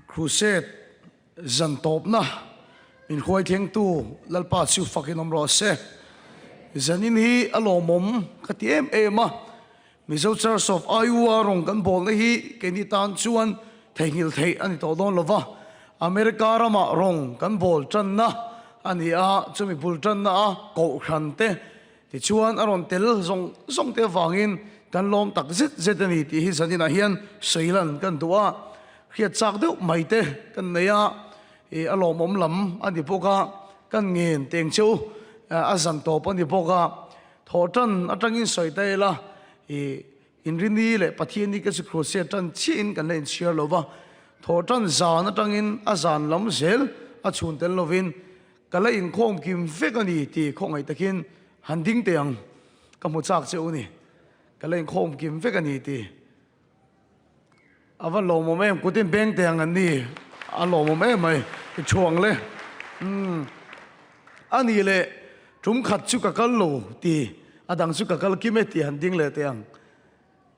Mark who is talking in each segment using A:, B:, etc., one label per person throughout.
A: Crusade zan tawpna min huai thlengtu Lalpa chu fakin awm rawh se. Zanin hi a lawmawm ka ti em em a, Mizo Church of Iowa rawng kan bawlna hi keini tan chuan theihnghilh theih a ni tawh dawn lo va, America ramah rawng kan bawl tanna a ni a, chumi bul tanna a kohhran te tichuan a rawn tel zawng zawng te avangin kan lawm tak zet zet a ni tih hi zaninah hian sawi lan kan duh a, hriat chak deuh mai te kan nei a, ih a lawmawm lam a ni bawk a, kan ngen teng cheu a zan tawp a ni bawk a. Thawhtan atangin sawi ta ila, i Inrini leh Pathianni ka chu Crusade tan chiahin kan la inchhiar lo va, thawhtan zan atangin a zan lam zel a chhun tel lovin ka la inkhawm kim vek a ni tih khawngaih takin han ding teh ang, ka hmu chak che u ni, ka la inkhawm kim vek a ni tih. A va lawmawm em, kutin beng teh ang an ni, a lawmawm em mai, i thu ang le. Umm, a nih leh tum khat chu ka kal lo ti, a dang chu ka kal kim e tih han ding leh teh ang.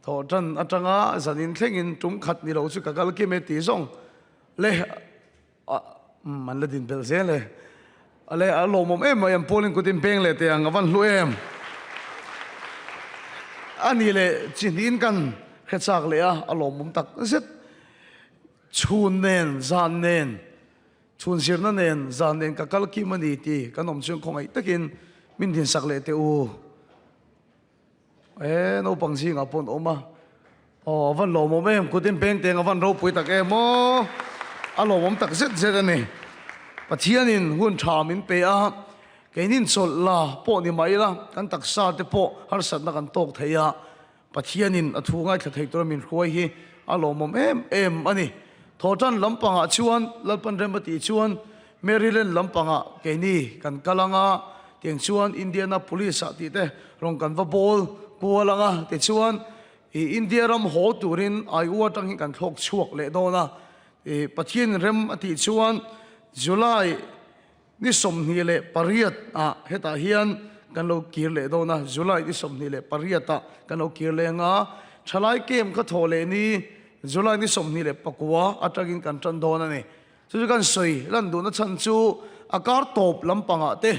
A: Thawh tan atanga zanin thlengin tum khat ni lo chu ka kal kim e tih zawng le. Umm an la din belh zel e. Ale a lawmawm em mai an pawlin kut in peng leh teh ang a van hlu em. A ni leh chi hnihin kan hre chak leh a, a lawmawm tak zet. Chhun nen zan nen, chhun zirna nen zan nen ka kal kim a ni tih kan awm chuan khawngaih takin min dinsak leh teh u. E naupang zingah pawh an awm a, aw a van lawmawm em, kut in peng teng a van ropui tak em aw, a lawmawm tak zet zet a ni. Pathianin hun tha min pe a, keinin chawlh la pawh ni mah ila kan taksa te pawh harsatna kan tawk thei a, Pathianin a thu ngaithla thei tura min hruai hi a lawmawm em em a ni. Thawhtan lampangah chuan Lalpan rem a tih chuan Maryland lampangah keini kan kal ang a, tiang chuan Indiana Police ah tih te rawn kan va bawl kual ang a, tichuan ih India ram haw turin Iowa atang hi kan thlawk chhuak leh dawn a, ih Pathianin rem a tih chuan July ni 28 ah hetah hian kan lo kir leh dawn a, July ni 28 ah kan lo kir leh ang a, thalai camp kha thawh leh ni July ni 29 atangin kan tan dawn a ni. Chu chu kan sawi lan duhna chhan chu a kar tawp lampangah te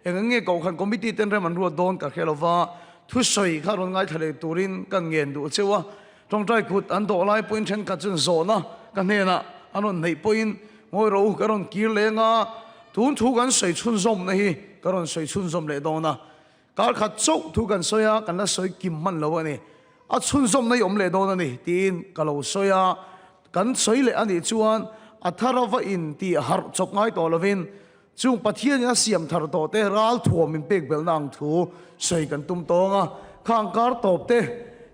A: eng eng nge kohhran committee ten rem an ruat dawn ka hre lova, thusawi kha rawn ngaithla leh turin kan ngen duh cheu a. Tawngtai kut an dawh lai pawhin thenkhat chuan zawhna ka hnenah an rawn neih pawhin ngawi rawh u ka rawn kir leng a, tun thu kan sawi chhunzawmna hi ka rawn sawi chhunzawm leh dawn a. Kar khat chauh thu kan sawi a, kan la sawi kim hman lo a ni. A chhunzawmna hi awm leh dawn a ni tiin ka lo sawi a. Kan sawi leh a nih chuan a thar a va in tih harh chawp ngai tawh lovin chung Pathianin a siam thar tawh te ral thuam min pek belhna ang thu sawi kan tum tawng a. Khang kar tawp te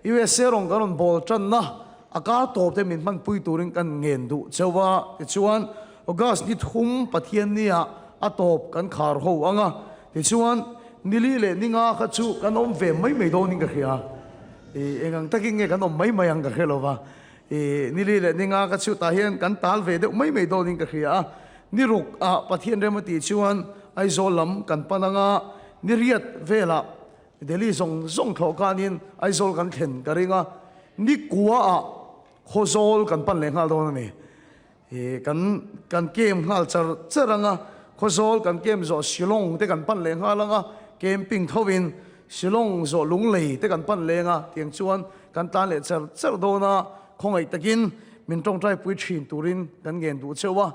A: USA rawng kan rawn bawl tanna a kar tawp te min hmanpui turin kan ngen duh cheu a. Tichuan August ni thum Pathian nia a tawp kan khar ho ang a. Tichuan, nili leh ninga kha chu kan awm ve mai mai dawnin ka hria. I eng ang takin nge kan awm mai mai ang ka hre lo va. I nili leh ninga kha chu tah hian kan tal ve deuh mai mai dawnin ka hria a. Ni ruk ah Pathian rem a tih chuan Aizawl lam kan pan ang a, ni riat velah Delhi zawng zawng thlawh kanin Aizawl kan thlen ka ring a. Ni kua ah Khawzawl kan pan leh nghal dawn a ni. Ih kan kan camp nghal char char ang a, Khawzawl kan camp zawh Shillong te kan pan leh nghal ang a, camping thovin Shillong zawh Lunglei te kan pan leng a, tiang chuan kan tlan leh char char dawn a, khawngaih takin min tawngtai pui thin turin kan ngen duh cheu a.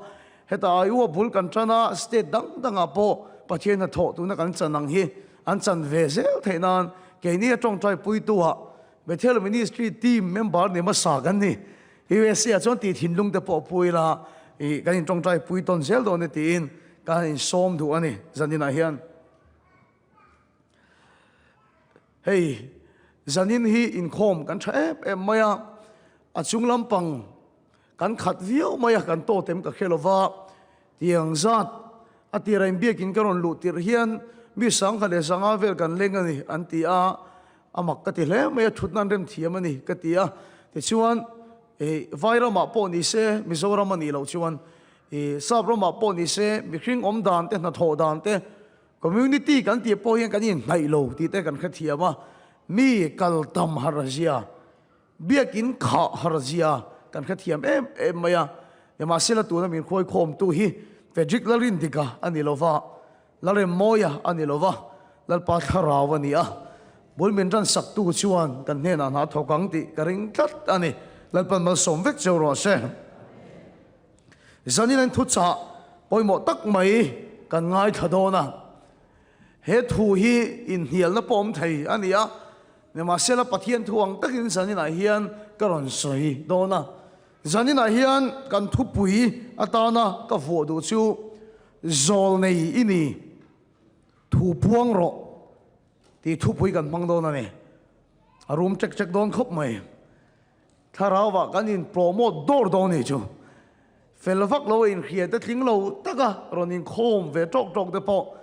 A: Heta Iowa bul kan tan a, state dang dangah pawh Pathian hnathawh tuna kan chan ang hi an chan ve zel theih nan keini a tawngtai puitu-ah Bethel Ministry team member ni hmasa kan ni. USA ah chuan tih thinlung te pawh pui ila ih kan in tawngtai pui tawn zel dawn e tiin kan insawm duh a ni zanin ah hian. Hei zanin hi inkhawm kan tha em em mai a, a chung lampang kan khat viau mai a kan tawt em ka hre lova tiang zat a tira inbiakin ka rawn luh tirh hian mi sangkhat leh sanga vel kan leng a ni an ti a. A mak ka ti hle mai a, thutna an rem thiam a ni ka ti a. Tichuan, ih vai ramah pawh ni se, Mizoram a nih loh chuan, ih sap ramah pawh ni se, mihring awm dan te, hnathawh dan te, community kan tih pawh hian kan inhnaih lo tih te kan hrethiam a. Mi kal tam har zia, biakin khah har zia kan hrethiam em em mai a. Nimahsela tuna min khuaikhawmtu hi Frederick Lalrindika a ni lova, Lalremmawia a ni lova, Lalpa Thlarau a ni a. Bul min ran saktu chuan kan hnenah hna thawk ang tih ka ring tlat a ni. Lalpan malsawm vek cheu rawh se. Zanin an thuchah pawimawh tak mai kan ngaithla dawn a. He thu hi inhnialna pawh awm thei a ni a, nimahsela Pathian thu ang takin zaninah hian ka rawn sawi dawn a. Zaninah hian kan thupui atana ka vuah duh chu Zawlnei i ni, thu puang rawh tih thupui kan hmang dawn a ni. A rum ṭek ṭek dawn khawp mai. Thlarauah kan in promote dawr dawn nih chu. Fel vak lo a inhria te tling lo taka rawn inkhawm ve tawk tawk te pawh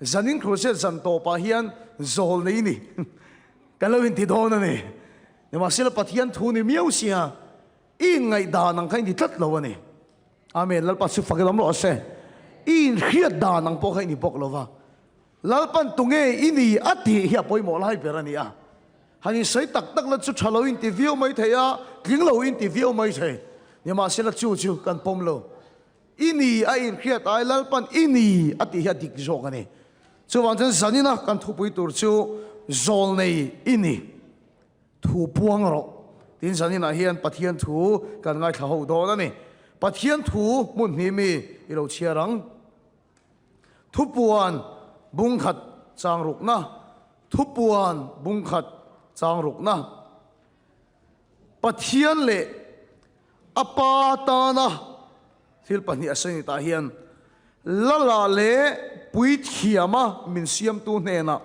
A: zanin crusade zan tawpah hian zawl nei ni kan lo inti dawn a ni. Nimahsela Pathian thu ni miau sia i inngaihdan ang kha i ni tlat lo a ni. Amen. Lalpa chu fak i lam rawh se. I inhriat dan ang pawh kha i ni bawk lo va. Lalpan tunge i ni a tih hi a pawimawh lai ber a ni a. Han insawi tak tak la chu tha lo inti viau mai thei a, tling lo inti viau mai thei. Nimahsela chu chu kan pawm lo. I ni a inhriat ai Lalpan i ni a tih hi a dik zawk a ni. Chuvang chuan zanina kan thupui tur chu zawlnei i ni, thu puang rawh. Tin zaninah hian Pathian thu kan ngaithla ho dawn a ni. Pathian thu hmun hnih mi i lo chhiar ang. Thupuan bungkhat chang rukna Thupuan bungkhat chang rukna Pathian leh a Pa tana thil pahnih a sawi ni tah hian Lala leh Puithiama min siamtu hnenah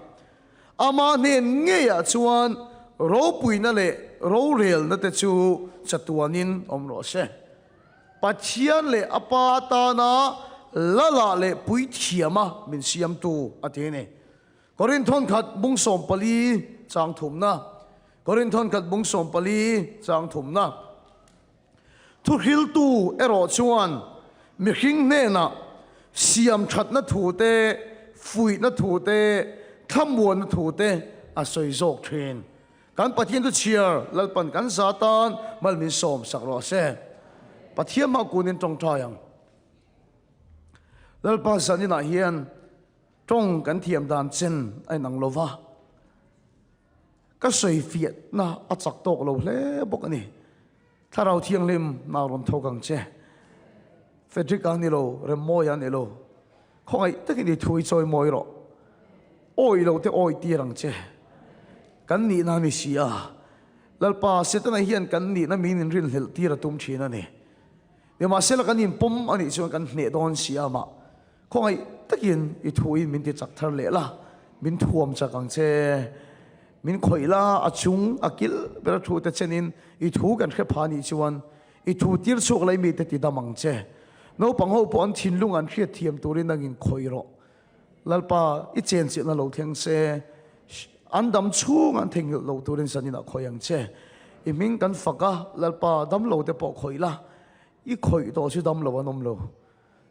A: Ama hnen ngeiah chuan ropuina leh rorelna te chu chatuanin awm rawh se. Pathian leh a Pa tana Lala leh Puithiama min siamtu a ti a ni. Korinthon khat bung 14 chang thumna Korinthon khat bung 14 chang thumna Thuhriltu erawh chuan mihring hnenah siam thatna thu te, fuihna thu te, thlamuanna thu te a sawi zawk thin. Kan Pathian chu chhiar Lalpan kan za tan mal min sawm sak rawh se. Pathian hma kunin tawngtai ang. Lalpa zaninah hian tawng kan thiam dan chen a inang lo va, ka sawi fiahna a chak tawk lo hle bawk a ni. Thlarau Thianghlim nau rawn thawk ang che. Frederick-a ni lo, Remmawia ni lo, khawngaih takin i thu i chawi mawi rawh. Awi lo te awi tir ang che. Kan nihna a ni si a. Lalpa, Setana hian kan nihna min inrinhlelh tir a tum thin a ni. Nimahsela kan inpawm a nih chuan kan hneh dawn si a mah. Khawngaih takin i thuin min ti chak thar leh la, min thuam chak ang che. Min khawih la, a chung a kil ber a thu te chenin i thu kan hre pha nih chuan i thu tir chhuak lai mite ti dam ang che. Naupang ho pawh an thinlung an hriat thiam turin nangin khawih rawh. Lalpa, i chenchilhna lo thleng se, an dam chhung an theihnghilh lo turin zaninah khawih ang che. I hming kan fak a, Lalpa, dam lo te pawh khawih la, i khawih tawh chu dam lo an awm lo.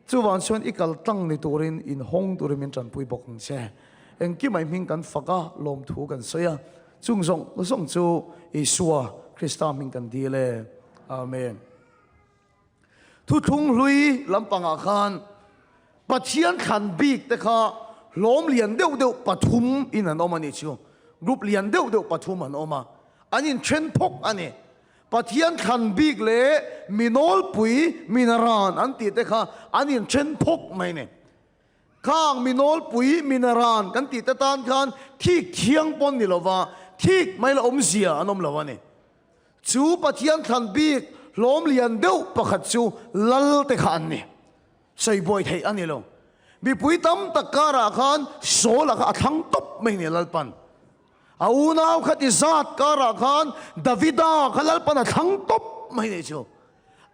A: Chuvang chuan i kal tlang ni turin in hawng turin min tanpui bawk ang che. Engkimah i hming kan fak a, lawmthu kan sawi a, chung zawng zawng chu Isua Krista hming kan dil e. Amen. Thuthlung hlui lampangah khan Pathian thlan bik te kha hlawm lian deuh deuh pathum in an awm a nih chu. Group lian deuh deuh pathum an awm a, an inthen phawk a ni. Pathian thlan bik leh mi nawlpui, mi naran an tih te kha an inthen phawk mai ni. Khang mi nawlpui, mi naran kan tih te tan khan thik thiang pawn ni lova, thik mai la awmzia an awm lo a ni. Chu Pathian thlan bik hlawm lian deuh pakhat chu lal te kha an ni. Sawi buai theih a ni lo. Mipui tam tak karah khan Saul-a kha a thlang tawp mai ni Lalpan. A unau kha ti zat karah khan Davida kha Lalpan a thlang tawp mai ni chu.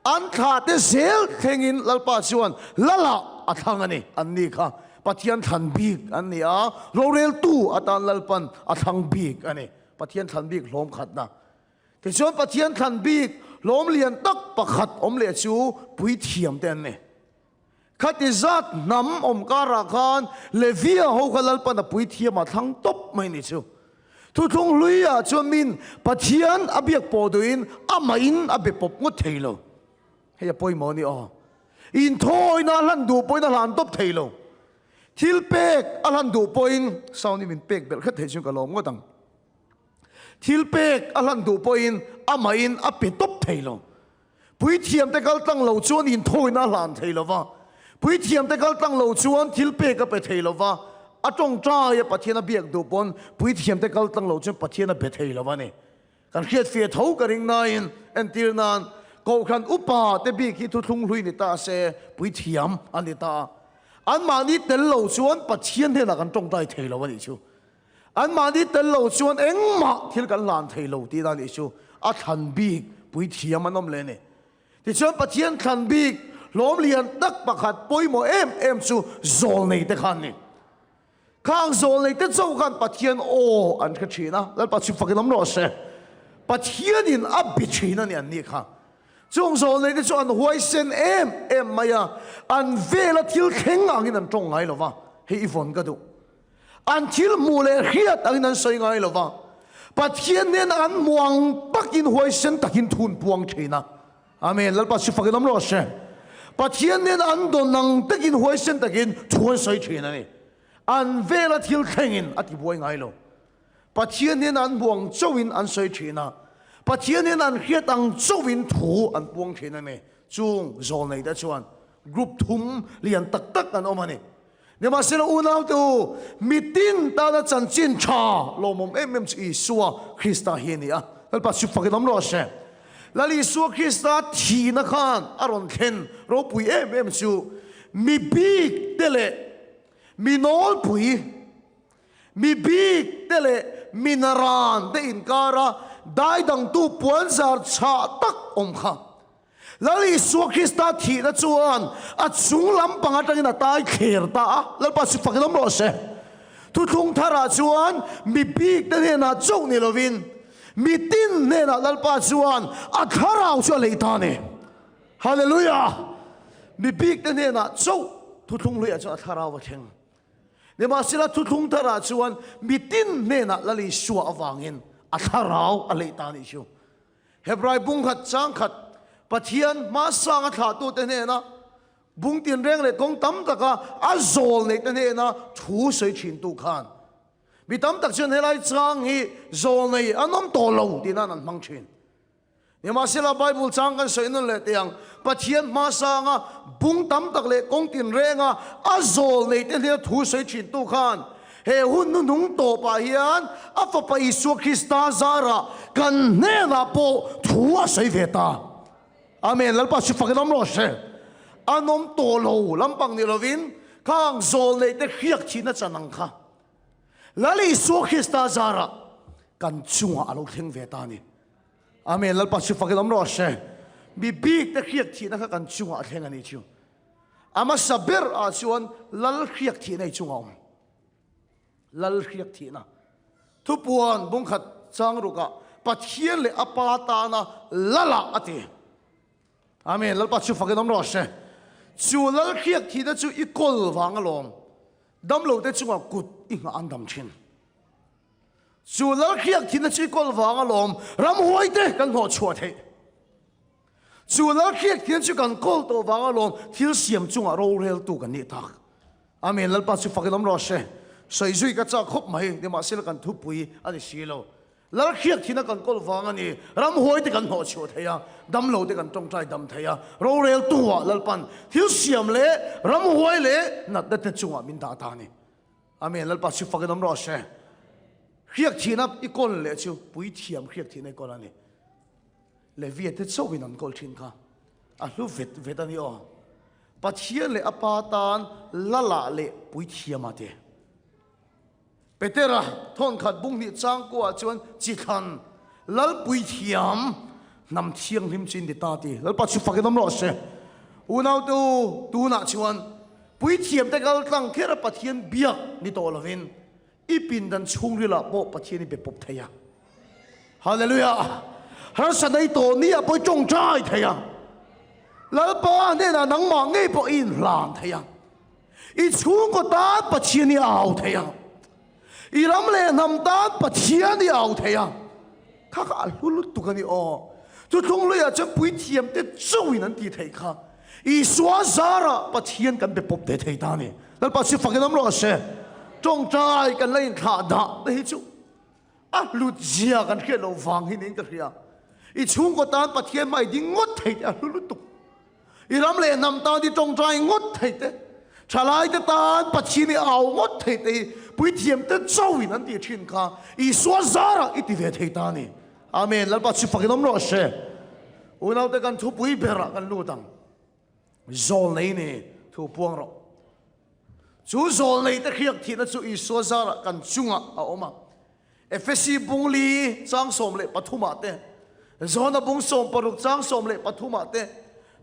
A: An thlah te zel thlengin Lalpa chuan Lala a thlang a ni. An ni kha Pathian thlan bik an ni a, roreltu atan Lalpan a thlang bik a ni. Pathian thlan bik hlawm khatna. Tichuan Pathian thlan bik hlawm lian tak pakhat awm leh chu puithiam te an ni. Khati zat hnam awm karah khan Levia ho kha Lalpan a puithiam a thlang tawp mai ni chu. Thuthlung hluiah chuan min Pathian a biak pawh duhin amahin a be pawp ngawt thei lo. Hei a pawimawh a ni aw. Inthawina a hlan duh pawhin a hlan tawp thei lo. Thil pek a hlan duh pawhin sound hi min pek belh khat theih chuan ka lawm ngawt ang. Thil pek a hlan duh pawhin amahin a pe tawp thei lo. Puithiamte kal tlang lo chuan inthawina a hlan thei lo va, puithiamte kal tlang lo chuan thil pek a pe thei lo va, a tawngtai a Pathian a biak duh pawn puithiamte kal tlang lo chuan Pathian a be thei lo a ni. Kan hriatfiah tho ka ring nain entir nan Kohhran upa te bik hi thuthlung hlui ni ta se puithiam a ni ta a, anmahni tel lo chuan Pathian hnenah kan tawngtai thei lo a nih chu. Anmahni tel lo chuan engmah thil kan hlan thei lo tih dan nih chu a thlan bik puithiam an awm leh a ni. Tichuan Pathian thlan bik hlawm lian tak pakhat pawimawh em em chu zawlnei te khan ni. Khang zawlnei te chauh khan Pathian aw an hre thin a, Lalpa chu fakin awm rawh se. Pathianin a bi thin a ni an nih kha. Chung zawlnei te chu an huaisen em em mai a, an vela thil thleng angin an tawng ngai lo va, hei i vawn ka duh. An thil hmuh leh hriat angin an sawi ngai lo va, Pathian hnenah an hmuh ang takin huaisen takin thu an puang thin a. Amen. Lalpa si fakin awm rawh se. Pathian hnenah an dawn ang takin huaisen takin thu an sawi thin a ni. An vela thil thlengin a tibuai ngai lo. Pathian hnenah an hmuh ang chauhin an sawi thin a, Pathian hnenah an hriat ang chauhin thu an puang thin a ni. Chung zawlneite chuan group thum lian tak tak an awm a ni. Nimahsela unaute u, mitin tana chanchin tha lawmawm em em chu Isua Krista hi a ni a. Lalpa chu fakin awm rawh se. Lal Isua Krista thihna khan a rawn thlen ropui em em chu mi bik te leh mi nawlpui, mi bik te leh mi naran te inkara daidangtu puanzar chhah tak awm kha. Lal Isua Krista thihna chuan a chung lampang atangin a tai thler ta a, Lalpa chu fakin awm rawh se. Thuthlung tharah chuan mi bikte hnenah chauh ni lovin mi tin hnenah Lalpa chuan a thlarau chu a lei ta a ni. Hallelujah! Mi bikte hnenah chauh thuthlung hluiah chuan a thlarau a thleng. Nimahsela thuthlung tharah chuan mi tin hnenah Lal Isua avangin a thlarau a lei ta a nih chu. Hebrai bung khat chang khat Pathian hmasanga thlahtute hnena bung tinreng leh kawng tam taka a zawl neihte hnena thu sawi thintu khan mi tam tak chuan helai chang hi zawl nei an awm tawh lo tih nan an hmang thin. Nimahsela Bible chang kan sawi nawn leh teh ang, Pathian hmasanga bung tam tak leh kawng tinrenga a zawl neihte hnena thu sawi thintu khan He hun hnuhnung tawpah hian a Fapa Isua Krista zarah kan hnenah pawh thu a sawi ve ta. Amen. Lalpa chu fakin awm rawh se. An awm tawh lo lampang ni lovin khang zawl neih te hriak thihna chan ang kha Lal Isua Krista zarah kan chungah a lo thleng ve ta a ni. Amen. Lalpa chu fakin awm rawh se. Mi bik te hriak thihna kha kan chungah a thleng a ni chu. A hmasa ber ah chuan lal hriak thihna i chungah a awm. Lal hriak thihna. Thupuan bungkhat chang rukah Pathian leh a Pa tana lalah a ti. Amen. Lalpa chu fakin awm rawh se. Chu lal hriak thihna chu i kawl vang alawm. Damlo te chungah kut i nghah an dam thin. Chu lal hriak thihna chu i kawl vang alawm. Ramhuai te kan hnawh chhuah theih. Chu lal hriat thian chu kan kawl tawh vang alawm thil siam chungah roreltu kan nih tak. Amen Lalpa chu fakin awm rawh se. Sawi zui ka chak khawp mai, nimahsela kan thupui a ni si lo. Lal hriat thina kan kawl vang a ni, ramhuai te kan hnawh chhuah thei a, damlo te kan tawngtai dam thei a, roreltu ah Lalpan thil siam leh ramhuai leh natna te chungah min dah ta a ni. Amen Lalpa chu fakin awm rawh se. Hriak thihna i kawl leh chu puithiam hriak thihna i kawl a ni. Levia te chauhin an kawl thin kha a hlu vet vet a ni aw. Pathian leh a Pa tan Lala leh Puithiama te. Petera thawnkhat bung hnih changkuah chuan chi thlan Lal Puithiam hnam thianghlim chu in ti ta ti. Lalpa chu fakin awm rawh se. Unaute u, tunah chuan Puithiam te kal tlang kher a Pathian biak ni tawh lovin I pindan chhungrilah pawh Pathian i be pawp thei a. Hallelujah! Harsa nei tawh ni ah pawh i tawngtai thei a. Lalpa hnenah nangmah ngei pawh i inhlan thei a. I chhungkaw tan Pathian i au thei a. I ram leh hnam tan Pathian i au thei a. Kha kha a hlu lutuk a ni aw. Thuthlung luiah chuan puithiamte chauhin an tih theih kha. Isua zarah Pathian kan be pawp ve thei ta a ni. Lalpa chu fakin awm rawh se. Tawngtai kan la inthlah dah te hi chu a hlut zia kan hriat loh vang hi niin ka hria. I chhungkaw tan Pathian hmai ding ngawt thei te a hlu lutuk. I ram leh hnam tan i tawngtai ngawt thei te, thalaite tan Pathian i au ngawt thei te hi puithiamte chauhin an tih thin kha Isua zarah i ti ve thei ta a ni. Amen. Lalpa chu fakin awm rawh se. Unaute kan thupui berah kan lut ang. Zawl nei ni thu puang rawh. Chu zawl nei te hriak thihna chu Isua zarah kan chungah a awm a. Efesi bung li chang 13 ah te, Jona bung 60 chang 13 ah te,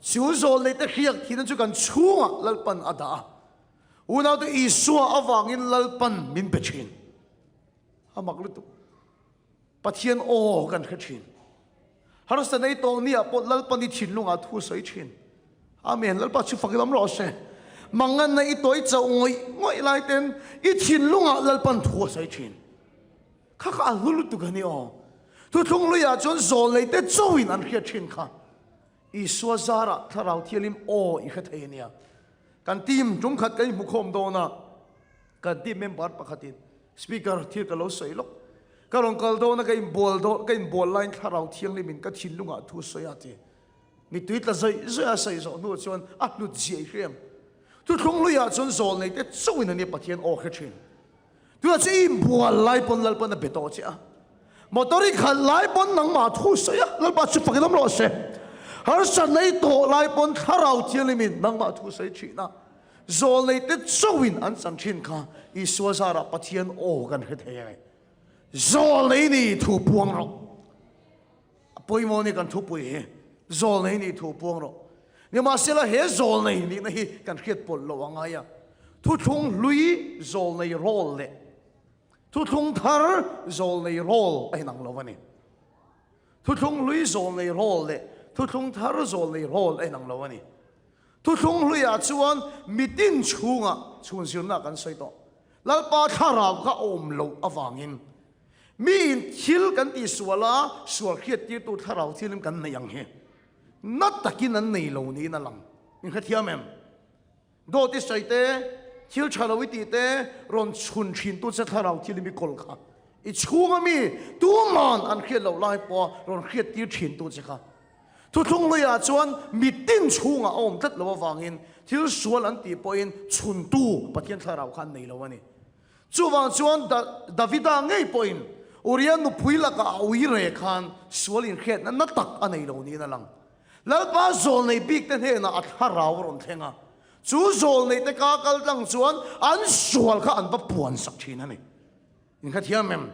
A: chu zawl nei te hriak thihna chu kan chhungah Lalpan a dah a. Unaute Isua avangin Lalpan min pe thin. A mak lutuk. Pathian aw kan hre thin. Harsa nei tawh ni ah pawh Lalpa ni thinlungah thu sawi thin. Amen. Lalpa chu fak lam rawh se. Manganna i tawi chauh ngawih ngawih lai ten i thinlungah Lalpan thu a sawi thin. Kha kha a hlu lutuk a ni aw. Thuthlung luiah chuan zawl nei te chauhin an hriat thin kha. Isua zarah Thlarau Thianghlim aw i hre thei a nia. Kan team tum khat kan inhmukhawm dawn a, kan team member pakhatin Speaker, thil ka lo sawi lawk. Ka rawn kal dawn a, ka inbual dawn, ka inbual laiin Thlarau Thianghlimin ka thinlungah thu sawi a ti. Mittui tla zawih zawih a sawi zawh hnuah chuan a hlut ziah i hriam. Thuthlung hluiah chuan zawl nei te chauhin a nia Pathian aw hre thin. Tunah chuan i inbual lai pawn Lalpan a be tawh che a. Motor i khalh lai pawn nangmah thu sawi a, Lalpa chu fakin awm rawh se. Harsatna i tawh lai pawn Thlarau Thianghlimin nangmah thu sawi thin a. Zawlneite chauhin an chan thin kha Isua zarah Pathian aw kan hre thei a ni. Zawlnei ni thu puang rawh. A pawimawh ni kan thupui hi. Zawlnei ni thu puang rawh. Nimahsela he zawlnei nihna hi kan hriat pawlh loh a ngai a. Thuthlung hlui zawlnei rawl leh thuthlung thar zawlnei rawl a inang lo a ni. Thuthlung hlui zawlnei rawl leh thuthlung thar zawlnei rawl a inang lo a ni. Thuthlung hluiah chuan mitin chhungah chhun zirna kan sawi tawh. Lalpa thlarau kha a awm loh avangin miin thil kan tihsual a, sual hriattirtu thlarau thilin kan nei ang hi na takin an nei lo niin a lang. In hrethiam em? Dawt i sawi te, thil tha lo i tih te rawn chhun thintu che thlarau thilin i kawl kha i chhunga mi tuman an hriat loh lai pawha rawn hriattir thintu che kha Thuthlung luiah chuan mitin chhungah a awm tlat lo avangin thil sual an tih pawhin chhuntu Pathian thlarau kha an nei lo a ni. Chuvang chuan Davida ngei pawhin Uria nupui lakah a ui re khan sual inhriatna na tak a nei lo niin a lang. Lalpa zawlnei bikte hnenah a thlarau a rawn thleng a, chu zawlneite ka kal tlang chuan an sual kha an va puansak thin a ni. In hrethiam em?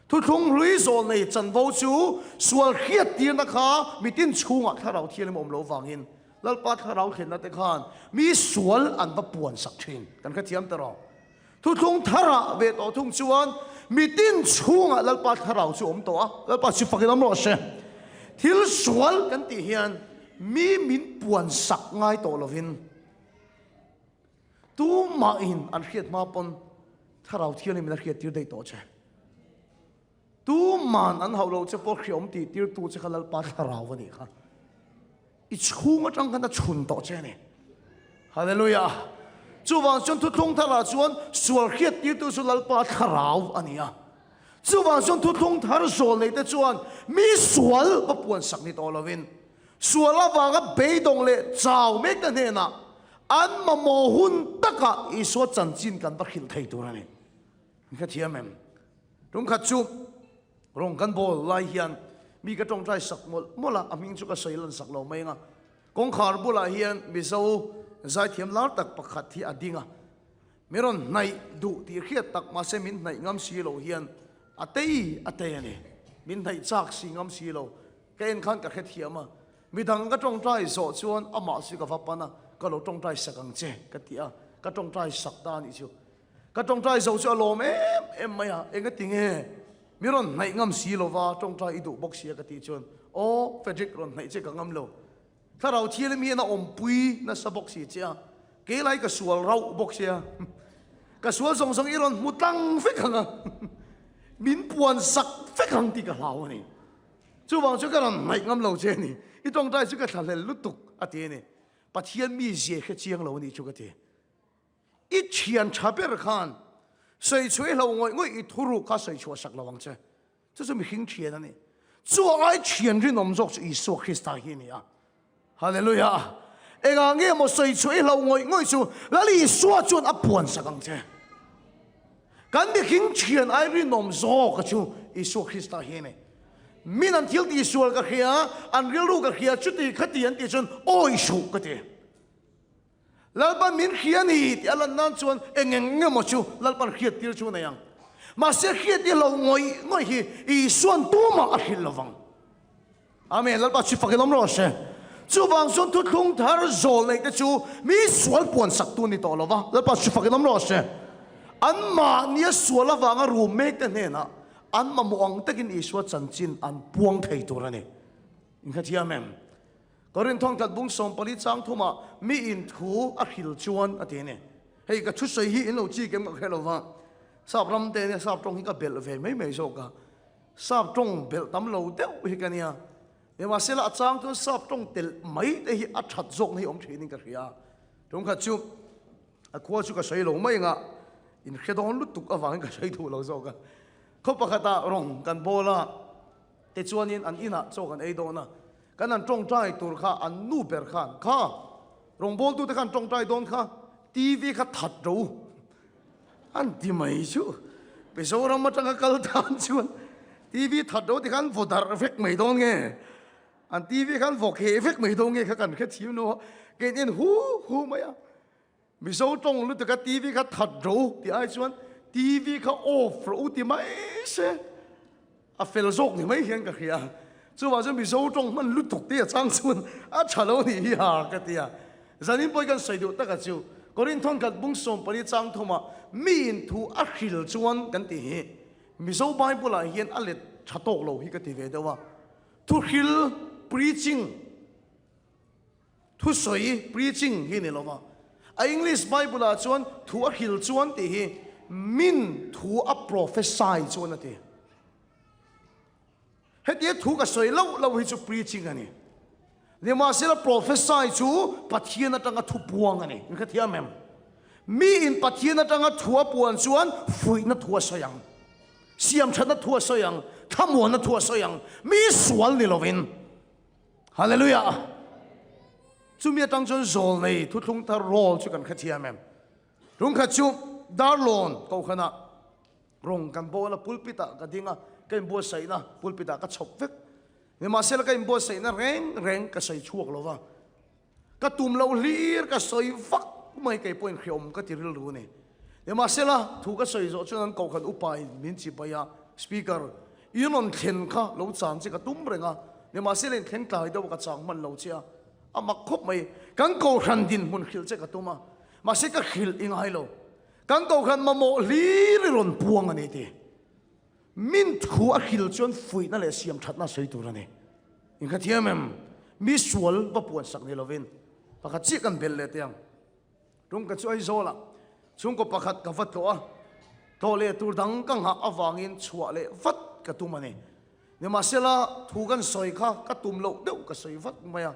A: Thuthlung hlui zawlnei chanvo chu sual hriattirna kha mitin chhungah thlarau thianghlim a awm loh vangin Lalpa thlarau thlenna te khan mi sual an va puan sak thin. Kan hrethiam ta rawh. Thuthlung tharah ve tawh thung chuan mitin chhungah Lalpa thlarau chu awm tawh a, Lalpa chu fakin awm rawh se. Thil sual kan tih hian mi min puan sak ngai tawh lovin, Tumahin an hriat hma pawn Thlarau Thianghlim in a hriat tir daih tawh che. Tuman an hauh lo che pawh hriawm tih tirtu che kha Lalpa Thlarau a nih kha. I chhung atang khan a chhun tawh che a ni. Hallelujah! Chuvang chuan thuthlung tharah chuan sual hriat tirtu chu Lalpa Thlarau a ni a. Chuvang chuan thuthlung thar zawl neite chuan mi sual va puansak ni tawh lovin Sual avanga beidawng leh chau mekte hnenah an mamawh hun takah Isua chanchin kan va hrilh thei tur a ni. Min hrethiam em? Tumkhat chu rawng kan bawl lai hian mi ka tawngtai sak mawlh mawlh a, a hming chu ka sawi lan sak lo mai ang a. Kawngkhar bulah hian Mizo zaithiam lar tak pakhat hi a ding a, mi rawn hnaih duh tih hriat tak mahse min hnaih ngam si lo hian a tei a tei a ni. Min hnaih chak si ngam si lo. Ka en khan ka hrethiam a, midang ka tawngtai zawh chuan amah chu ka va pan a, ka lo tawngtai sak ang che ka ti a, ka tawngtai sak ta a nih chu. Ka tawngtai zo chu a lawm em em mai a, enga ti nge mi rawn hnaih ngam si lova tawngtai i duh bawk sia ka tih chuan, Aw Frederick rawn hnaih che ka ngam lo, Thlarau Thianghlim hian a awmpui nasa bawk si che a, keilai ka sual rauh bawk sia, ka sual zawng zawng i rawn hmu tlang vek ang a, min puan sak vek ang tih ka hlau a ni. Chuvang chu ka rawn hnaih ngam lo che a ni. I tawngtai chu ka thlahlel lutuk a ti a ni. Pathian mi zia hre chiang lo a nih chu ka ti. I thian tha ber khan sawi chhuah i hlo ngawih ngawih i thuruk kha sawi chhuah sak lo ang che. Chu chu mihring thian a ni. Chu ai thian rinawm zawk chu Isua Krista hi a ni a. Hallelujah! Engah nge maw sawi chhuah i hlo ngawih ngawih chu Lal Isua chuan a puan sak ang che. Kan mihring thian ai rinawm zawk a chu Isua Krista hi a ni. Min an thil tihsual ka hria, an rilru ka hria, chuti khati an tih chuan awi suh ka ti. Lalpan min hria ni tih a lan nan chuan eng eng emaw chu Lalpan hriat tir chu a nei ang. Mahse hriat i lo ngawih ngawih hi Isua'n tumah a hrilh lovang. Amen. Lalpa chu fak in awm rawh se. Chuvang chuan thuthlung thar zawl neih te chu mi sual puan sak tu ni tawh lova. Lalpa chu fak in awm rawh se. Anmahnia sual avanga rum mek te hnenah an mamawh ang takin Isua chanchin an puang thei tur a ni. Inkhathiam em? Korinth thawngthat bung 14 chang thumah mi in thu a hril chuan a ti a ni. Hei ka thusawi hi in lo chik em ka hre lo va, sap ram te nia sap tawng hi ka belh ve mai mai zawk a, sap tawng belh tam lo deuh hi ka nia. Nimahsela a chang chuan sap tawng telh mai te hi a that zawkna hi awm thinin ka hria. Tumkhat chu a khua chu ka sawi lo mai anga in hre dawn lutuk avangin ka sawi duh lo zawk a. Khaw pakhatah rawng kan bawl a. Tichuanin an inah chaw kan ei dawn a, kan han tawngtai tur kha an nu ber khan, Kha, rawngbawltute khan tawngtai dawn kha, TV kha that ro u, an ti mai chu. Mizoram atanga kal tan chuan TV that ro ti khan vaw darh vek mai dawn nge, an TV khan vaw kheh vek mai dawn nge kha kan hrethiam lo a, kein en hu hu mai a. Mizo tawng lutuk a TV kha that ro u tih ai chuan TV kha off ro u ti mai se a fel zawk ni mai hian ka hria. Chuvang chuan Mizo tawng hman lutuk te a chang chuan a tha lo nih hi ha ka ti a. Zanin pawh hi kan sawi duh taka chu Korinth thawnkhat bung 14 chang thumah mi in thu a hril chuan kan tih hi Mizo Bible ah hian a let tha tawk lo hi ka ti ve deuh a. Thuhril, preaching, Thusawi, preaching, hi ni lova, a English Bible ah chuan thu a hril chuan tih hi min thu a prophesy chuan a ti. Hetia thu ka sawi loh loh hi chu preaching a ni. Nimahsela prophesy chu Pathian atanga thu puang a ni. In hrethiam em? Mi in Pathian atanga thu a puan chuan fuihna thu a sawi ang. Siamthatna thu a sawi ang. Thlamuanna thu a sawi ang. Mi sual ni lovin. Hallelujah! Chumi atang chuan zawl nei thuthlung thar rawl chu kan hrethiam em? Rungkhat chu Darlawn kohhranah rawng kan bawl a, pulpit ah ka ding a, ka inbuatsaihna pulpit ah ka chhawp vek. Nimahsela ka inbuatsaihna reng reng ka sawi chhuak lo va. Ka tum loh hlir ka sawi vak mai kei pawhin hreawm ka ti rilru a ni. Nimahsela, thu ka sawi zawh chuan an kohhran upa in min chibai a, Speaker, i rawn thlen kha lo chang che ka tum reng a, nimahsela in thleng tlai deuh a ka chang hman lo che a, a mak khawp mai. Kan kohhran dinhmun hrilh che ka tum a, mahse ka hrilh i ngai lo. Kan kohhran mamawh hlir i rawn puang a ni ti. Min thu a hril chuan fuihna leh siam thatna a sawi tur a ni. Inkhathiam em? Mi sual va puan sak ni lovin pakhat chiah kan belh leh teh ang. Tum ka chu Aizawlah chhungkaw pakhat ka va tlawh a, tlawh leh tur dang ka nghah avangin chhuah leh vat ka tum a ni. Nimahsela thu kan sawi kha ka tum loh deuh ka sawi vat mai a,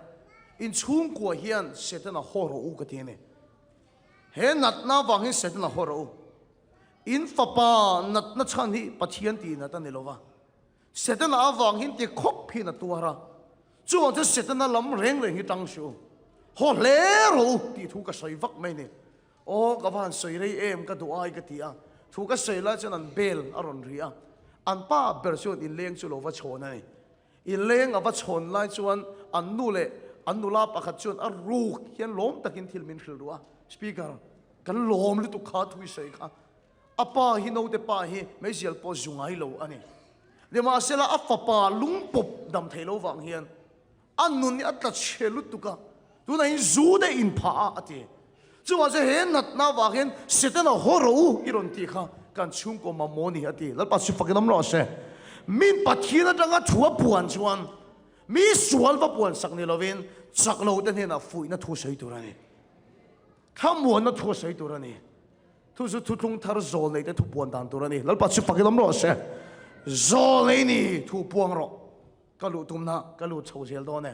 A: inchhungkua hian Setana haw rawh u ka ti a ni. He natna avangin Setana haw rawh u. In fapa natna chhan hi Pathian tih nat a ni lo va, Setana avang hin ti khawp hian a tuar a, chuvang chuan Setana lam reng reng hi tang suh u, haw hle rawh u tih thu ka sawi vak mai a ni. Aw ka va han sawi rei em ka duh ai ka ti a, thu ka sawi lai chuan an bel a rawn ri a, an pa ber chuan inleng chu lo va chhawn a ni. Inleng a va chhawn lai chuan an nu leh an nula pakhat chuan a ruk hian lawm takin thil min hrilh duh a, Speaker, kan lawm lutuk kha thu i sawi kha. A pa hi naute pa hi meizial pawh zu ngai lo a ni. Nimahsela a fapa lungpawp dam thei lo vang hian a nun hi a tla chhe lutuk a, tunah hian zu te inphah a a ti. Chuvang chuan he natna avang hian Setana haw rawh u i rawn tih kha kan chhungkaw mamawh ni a ti. Lalpa chu fakin awm rawh se. Min Pathian atanga thu a puan chuan mi sual va puan sak ni lovin chak lo te hnenah fuihna thu sawi tur a ni. Thlamuanna thu a sawi tur a ni. Thu chu thuthlung thar zawl nei te thu puan dan tur a ni. Lalpa chu fakin awm rawh se. Zawl nei ni thu puang rawh. Ka luh tumna ka lut chho zel dawn e.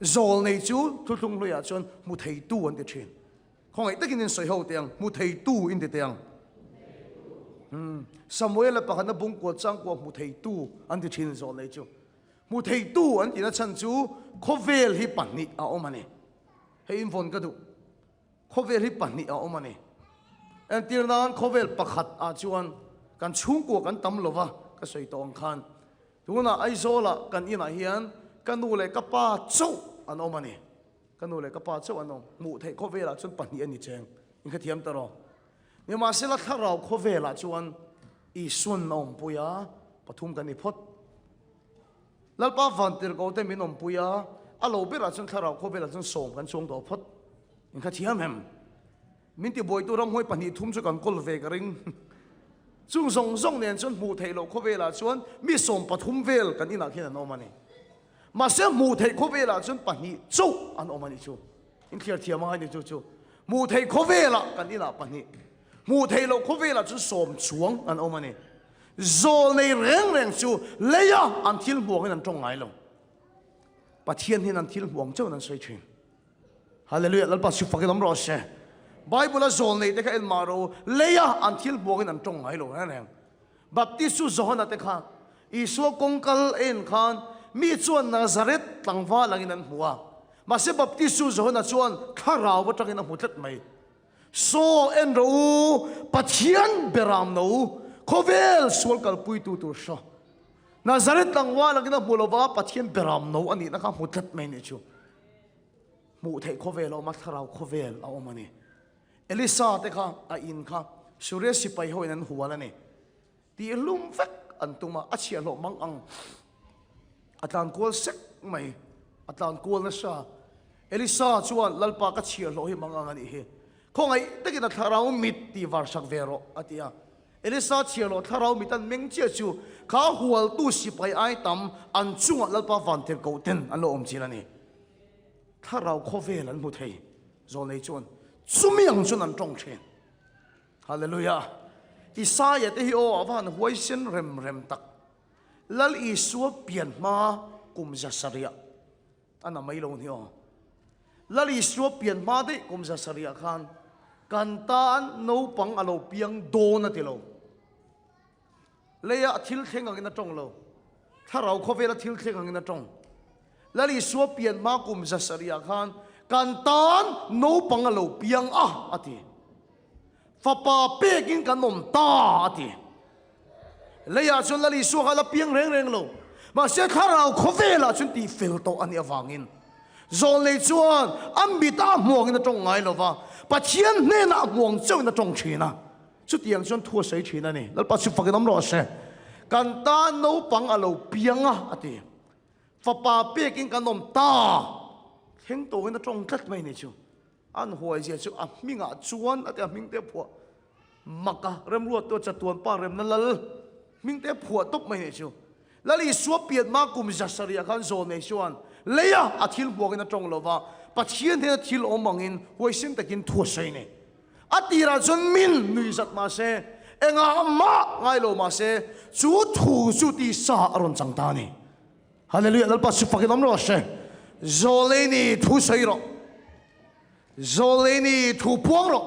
A: Zawl nei chu thuthlung hluiah chuan hmu theitu an ti thin. Khawngaih takin in sawi ho teh ang, hmu theitu in ti teh ang. Hmm. Samuela pakhatna bungkual changkua hmu theitu an ti thin zawl nei chu. Hmu theitu an tihna chhan chu khawvel hi pahnih a awm a ni. Hei in vawn ka duh. Khawvel hi pahnih a awm a ni. Entir nan khawvel pakhat ah chuan kan chhungkua kan tam lova ka sawi tawh ang khan tunah Aizawlah kan inah hian ka nu leh ka pa chauh an awm a ni. Ka nu leh ka pa chauh an awm. Hmuh theih khawvelah chuan pahnih a ni cheng. Inkhathiam ta rawh. Nimahsela thlarau khawvelah chuan Isuan a awmpui a, pathum kan ni phawt. Lalpa vantirhkoh te min awmpui a, a lo berah chuan thlarau khawvelah chuan sawm kan chuang tawh phawt. Inkhathiam em? Min tibuaitu ramhuai pahnih thum chu kan kawl ve ka ring. Chung zawng zawng nen chuan hmuh theih loh khawvelah chuan mi sawm pathum vel kan inah khian an awm a ni. Mahse hmuh theih khawvelah chuan pahnih chauh an awm a nih chu. Inthliar thiam ang a ni chu chu. Hmuh theih khawvelah kan inah pahnih, hmuh theih loh khawvelah chuan sawm chuang an awm a ni. Zawl nei reng reng chu leia an thil hmuangin an tawng ngai lo. Pathian hian an thil hmuang chauhin an sawi thin. Hallelujah, Lalpa chu fakin awm rawh se. Bible a zawl nei te kha en mah rawh u, leia an thil hmuangin an tawng ngai lo reng reng. Baptist chu Johana te kha Isua kawng kal en khan mi chuan Nazareth tlangval angin an hmu a. Mahse Baptist chu Johana chuan thlarau atangin a hmu tlat mai. Saw en rawh u, Pathian beram no u, khawvel sual kalpuitu tur hraw. Nazareth tlangval angin a hmu lova, Pathian beram no a nihna kha hmu tlat mai nih chu. Hmuh theih khawvel a awm a, thlarau khawvel a awm a ni. Elisa te kha a in kha Suria sipai hoin an hual a ni. Tih hlum vek an tum a, a chhiahhlawh mang ang. A tlan kual sek mai, a tlan kual nasa. Elisa chuan, Lalpa ka chhiahhlawh hi mang ang a nih hi. Khawngaih takin a thlarau mit tih var sak ve rawh, a ti a. Elisa chhiahhlawh thlarau mit an meng chiah chu kha hualtu sipai ai tam an chungah Lalpa vantirhkoh ten an lo awm chin a ni. Thlarau khawvel an hmu thei. Zawlnei chuan chumi ang chuan an tawng thin. Hallelujah! Isaia te hi aw a va han huaisen rem rem tak. Lal Isua pian hma kum za sarih a na mai lo ni aw. Lal Isua pian hma daih kum za sarih khan kan tan naupang a lo piang dawn a ti lo. Leia thil thleng angin a tawng lo. Thlarau khawvela thil thleng angin a tawng. Lal Isua pian hma kum za sarihah khan kan tan naupang a lo piang a, a ti. Fapa pekin kan awm ta, a ti. Leiah chuan Lal Isua kha a la piang reng reng lo. Mahse thlarau khawvelah chuan tihfel tawh a nih avangin Zawlnei chuan a mitah a hmuangin a tawng ngai lo va, Pathian hnenah a hmuang chauhin a tawng thin a. Chutiang chuan thu a sawi thin a ni. Lalpa chu fakin awm rawh se. Kan tan naupang a lo piang a, a ti. Fapa pekin kan awm ta. Thleng tawngin a tawng tlat mai ni chu. An huaizia chu a hmingah chuan a ti a, hming te phuah mak a, remruattu a chatuan pa remna lal hming te phuah tawp mai ni chu. Lal Isua pian hma kum za sarih khan Zawlnei chuan leia a thil hmuakin a tawng lo va, Pathian hnena thil awm angin huaisen takin thu a sawi ni. A tirah chuan min nui zat mah se, engah mah ngai lo mah se, chu thu chu tisa a rawn chang ta a ni. Hallelujah, Lalpa chu fakin awm rawh se. Zawlnei ni thu sawi rawh. Zawlnei ni thu puang rawh.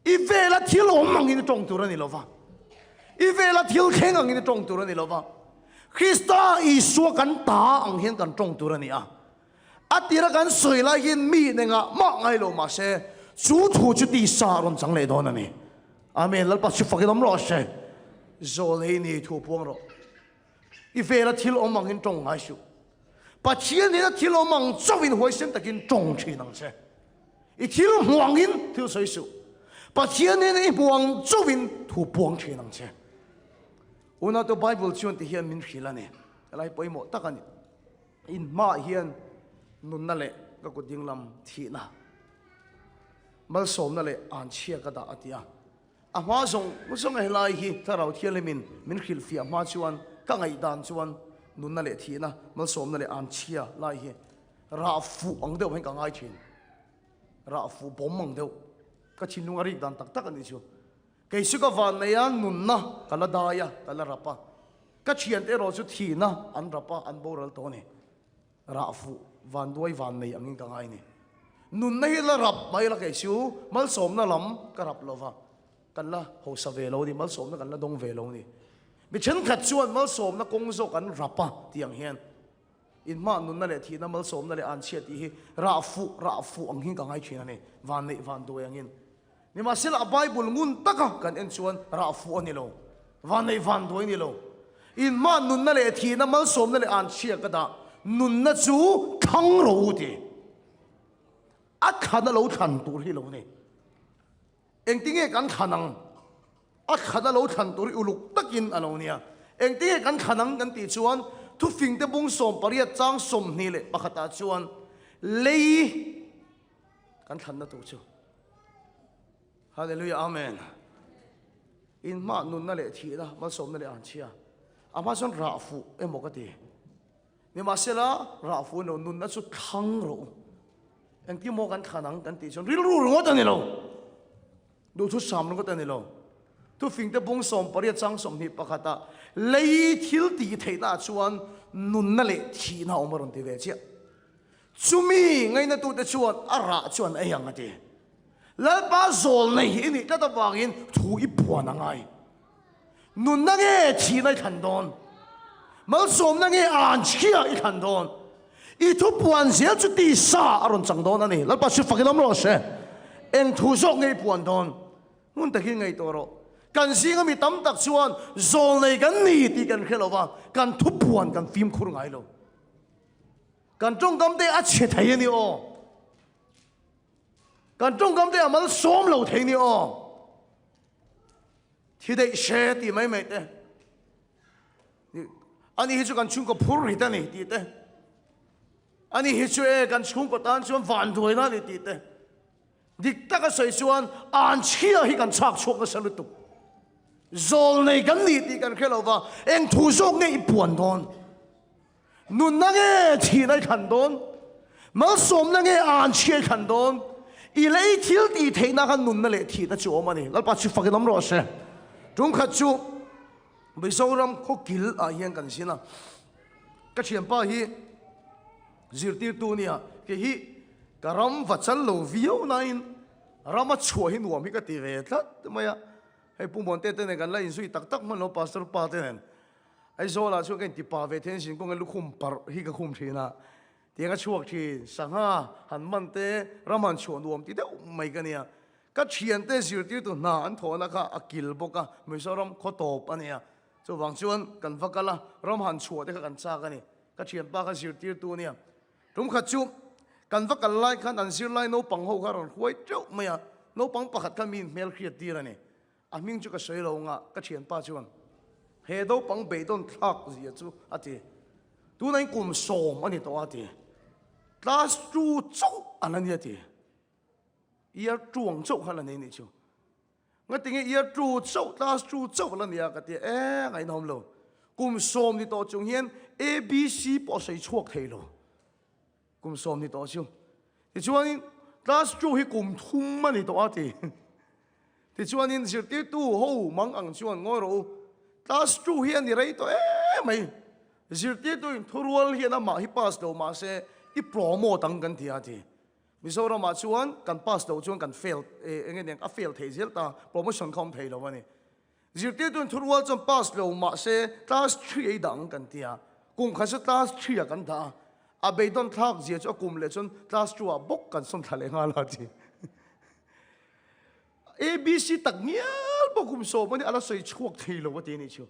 A: I vela thil awm angin i tawng tur a ni lo va. I vela thil thleng angin i tawng tur a ni lo va. Krista Isua kan ta ang hian kan tawng tur a ni a. A tira kan sawi lai hian mi nengah mah ngai lo mah se, chu thu chu tisa a rawn chang leh dawn a ni. Amen. Lalpa chu fakin awm rawh se. Zawlei ni thu puang rawh. I vela thil awm angin tawng ngai suh. Pathian hnena thil awm ang chauhin huaisen takin tawng thin ang che. I thil hmu angin thil sawi suh. Pathian hnena i hmu ang chauhin thu puang thin ang che. Unau Bible chuan ti hian min hrilh a ni. Helai pawimawh tak a ni. In hmaah hian nunna leh ka kut dinglam thihna, malsawmna leh anchhia ka dah a ti a. A hma zawng zawng a helai hi Thlarau Thianghlimin min hrilhfiah hma chuan ka ngaihdan chuan nunna leh thihna, malsawmna leh anchhia lai hi rah fuh ang deuh hian ka ngai thin. Rah fuh bawm ang deuh. Ka thinlung a rik dan tak tak a nih chu. Kei chu ka van nei a, nunna ka la dai a, ka la rap a. Ka thiante erawh chu thihna an rap a, an boral tawh a ni. Rah fuh vanduai van nei angin ka ngai a ni. Nunna hi la rap mai la kei chu malsawmna lam ka rap lo va, kan la hausa ve lo a ni, malsawmna kan la dawng ve lo a ni. Mi thenkhat chuan malsawmna kawng zawk an rap a tih ang hian inhmah nunna leh thihna malsawmna leh anchhia tih hi rah fuh rah fuh ang hian ka ngai thin a ni, vanneih vanduai angin. Nimahsela a Bible ngun taka kan en chuan rah fuh a ni lo, vanneih vanduai a ni lo. Inhmah nunna leh thihna malsawmna leh anchhia ka dah nunna chu thlang rawh u ti. A thlan a lo thlan tur hi lo ni. Engtinge kan thlan ang? A thlan a lo thlan tur hi uluk takin a lo nia. Engtinge kan thlan ang kan tih chuan thufingte bung 18 chang 21 ah chuan lei Kan thlanna tur chu Hallelujah Amen. In hma nunna leh thihna malsawmna leh anchhia a hma chuan rah fuh emaw ka ti. Nimahsela rah fuh emaw nunna chu thlang rawh u. Engtin maw kan thlan ang kan tih chuan rilru ringawt a ni lo. Duhthusam ringawt a ni lo. Thufingte bung 18 chang 21 ah lei thil tih theihna ah chuan nunna leh thihna a awm a rawn ti ve chiah. Chumi ngainatute chuan a rah chu an ei ang a ti. Lalpa zawl nei i nih tlat avangin thu i puan a ngai. Nunna nge thihna i thlan dawn? Malsawmna nge anchhia i thlan dawn? I thu puan zel chu tisa a rawn chang dawn a ni. Lalpa chu fakin awm rawh se. Eng thu zawk nge i puan dawn? Hmun takin ngaihtuah rawh. Kan zinga mi tam tak chuan zawl nei kan ni tih kan hre lo va, kan thu puan kan fimkhur ngai lo. Kan tawngkam te a chhe thei a ni aw. Kan tawngkam te a malsawm lo thei a ni aw. Thi daih hre tih mai mai te. Ani hi chu kan chhungkaw phur rit a ni tih te. Ani hi chu e kan chhungkaw tan chuan vanduaina a ni tih te. Dik taka sawi chuan anchhia hi kan chhak chhuak nasa lutuk. Zawl nei kan ni tih kan hre lo va, eng thu zawk nge i puan dawn? Nunna nge thihna i thlan dawn? Malsawmna nge anchhia i thlan dawn? I lei thil tih theihna khan nunna leh thihna chu awm a ni. Lalpa chu fakin awm rawh se. Tumkhat chu Mizoram khawkil ah hian kan zin a, ka thianpa hi zirtirtu nia, kei hi ka ram va chal lo viau nain rama chhuah hi nuam hi ka ti ve tlat mai a. Hei Pu Muante te nen kan la inzui tak tak hman lo Pastor pa te nen. Aizawlah chuan ka inti pa ve thein zin kawnga lukhum parh hi ka khum thin a, tiang a chhuak thin, sangha han man te, ram han chhuah nuam ti deuh mai ka nia. Ka thiante zirtirtu hna an thawhna kha a kil bawk a, Mizoram khaw tawp a nia. Chuvang chuan kan va kal a, ram han chhuah te kha kan chak a ni. Ka thianpa kha zirtirtu a nia. Tum khat chu kan va kal lai khan an zirlai naupang ho kha a rawn huai teuh mai a, naupang pakhat kha mi inhmel hriat tir a ni. A hming chu ka sawi lo nga, ka thianpa chuan he naupang beidawn thlak zia chu a ti. Tuna in kum sawm a ni tawh a ti. Class two chauh a la ni a ti. Year two ang chauh kha la nei nih chu. Ngatinge year two chauh, class two chauh a la ni a ka ti a, e ngaihnawm lo. Kum sawm ni tawh chung hian ABC pawh a sawi chhuak thei lo. Kum sawm ni tawh chu. Tichuanin class two hi kum thum a ni tawh a ti. Tichuanin zirtirtu ho mang ang chuan ngawi rawh u. Class two hi a ni rei tawh em mai. Zirtirtu in thurual hian amah hi pass lo mahse i promote ang kan ti a ti. Mizoramah chuan kan pass loh chuan kan fail eng nge niang a fail thei zel ta promotion kha awm thei lo a ni. Zirtirtu in thurual chuan pass lo mahse class three ei dah ang kan ti a, kum khat chu class three ah kan dah a, a beidawn thlak zia chu a kum leh chuan class two ah bawk kan sawn thla leh nghal a ti. ABC tak ngial pawh kum sawm a ni a la sawi chhuak thei lo a ti a nih chu.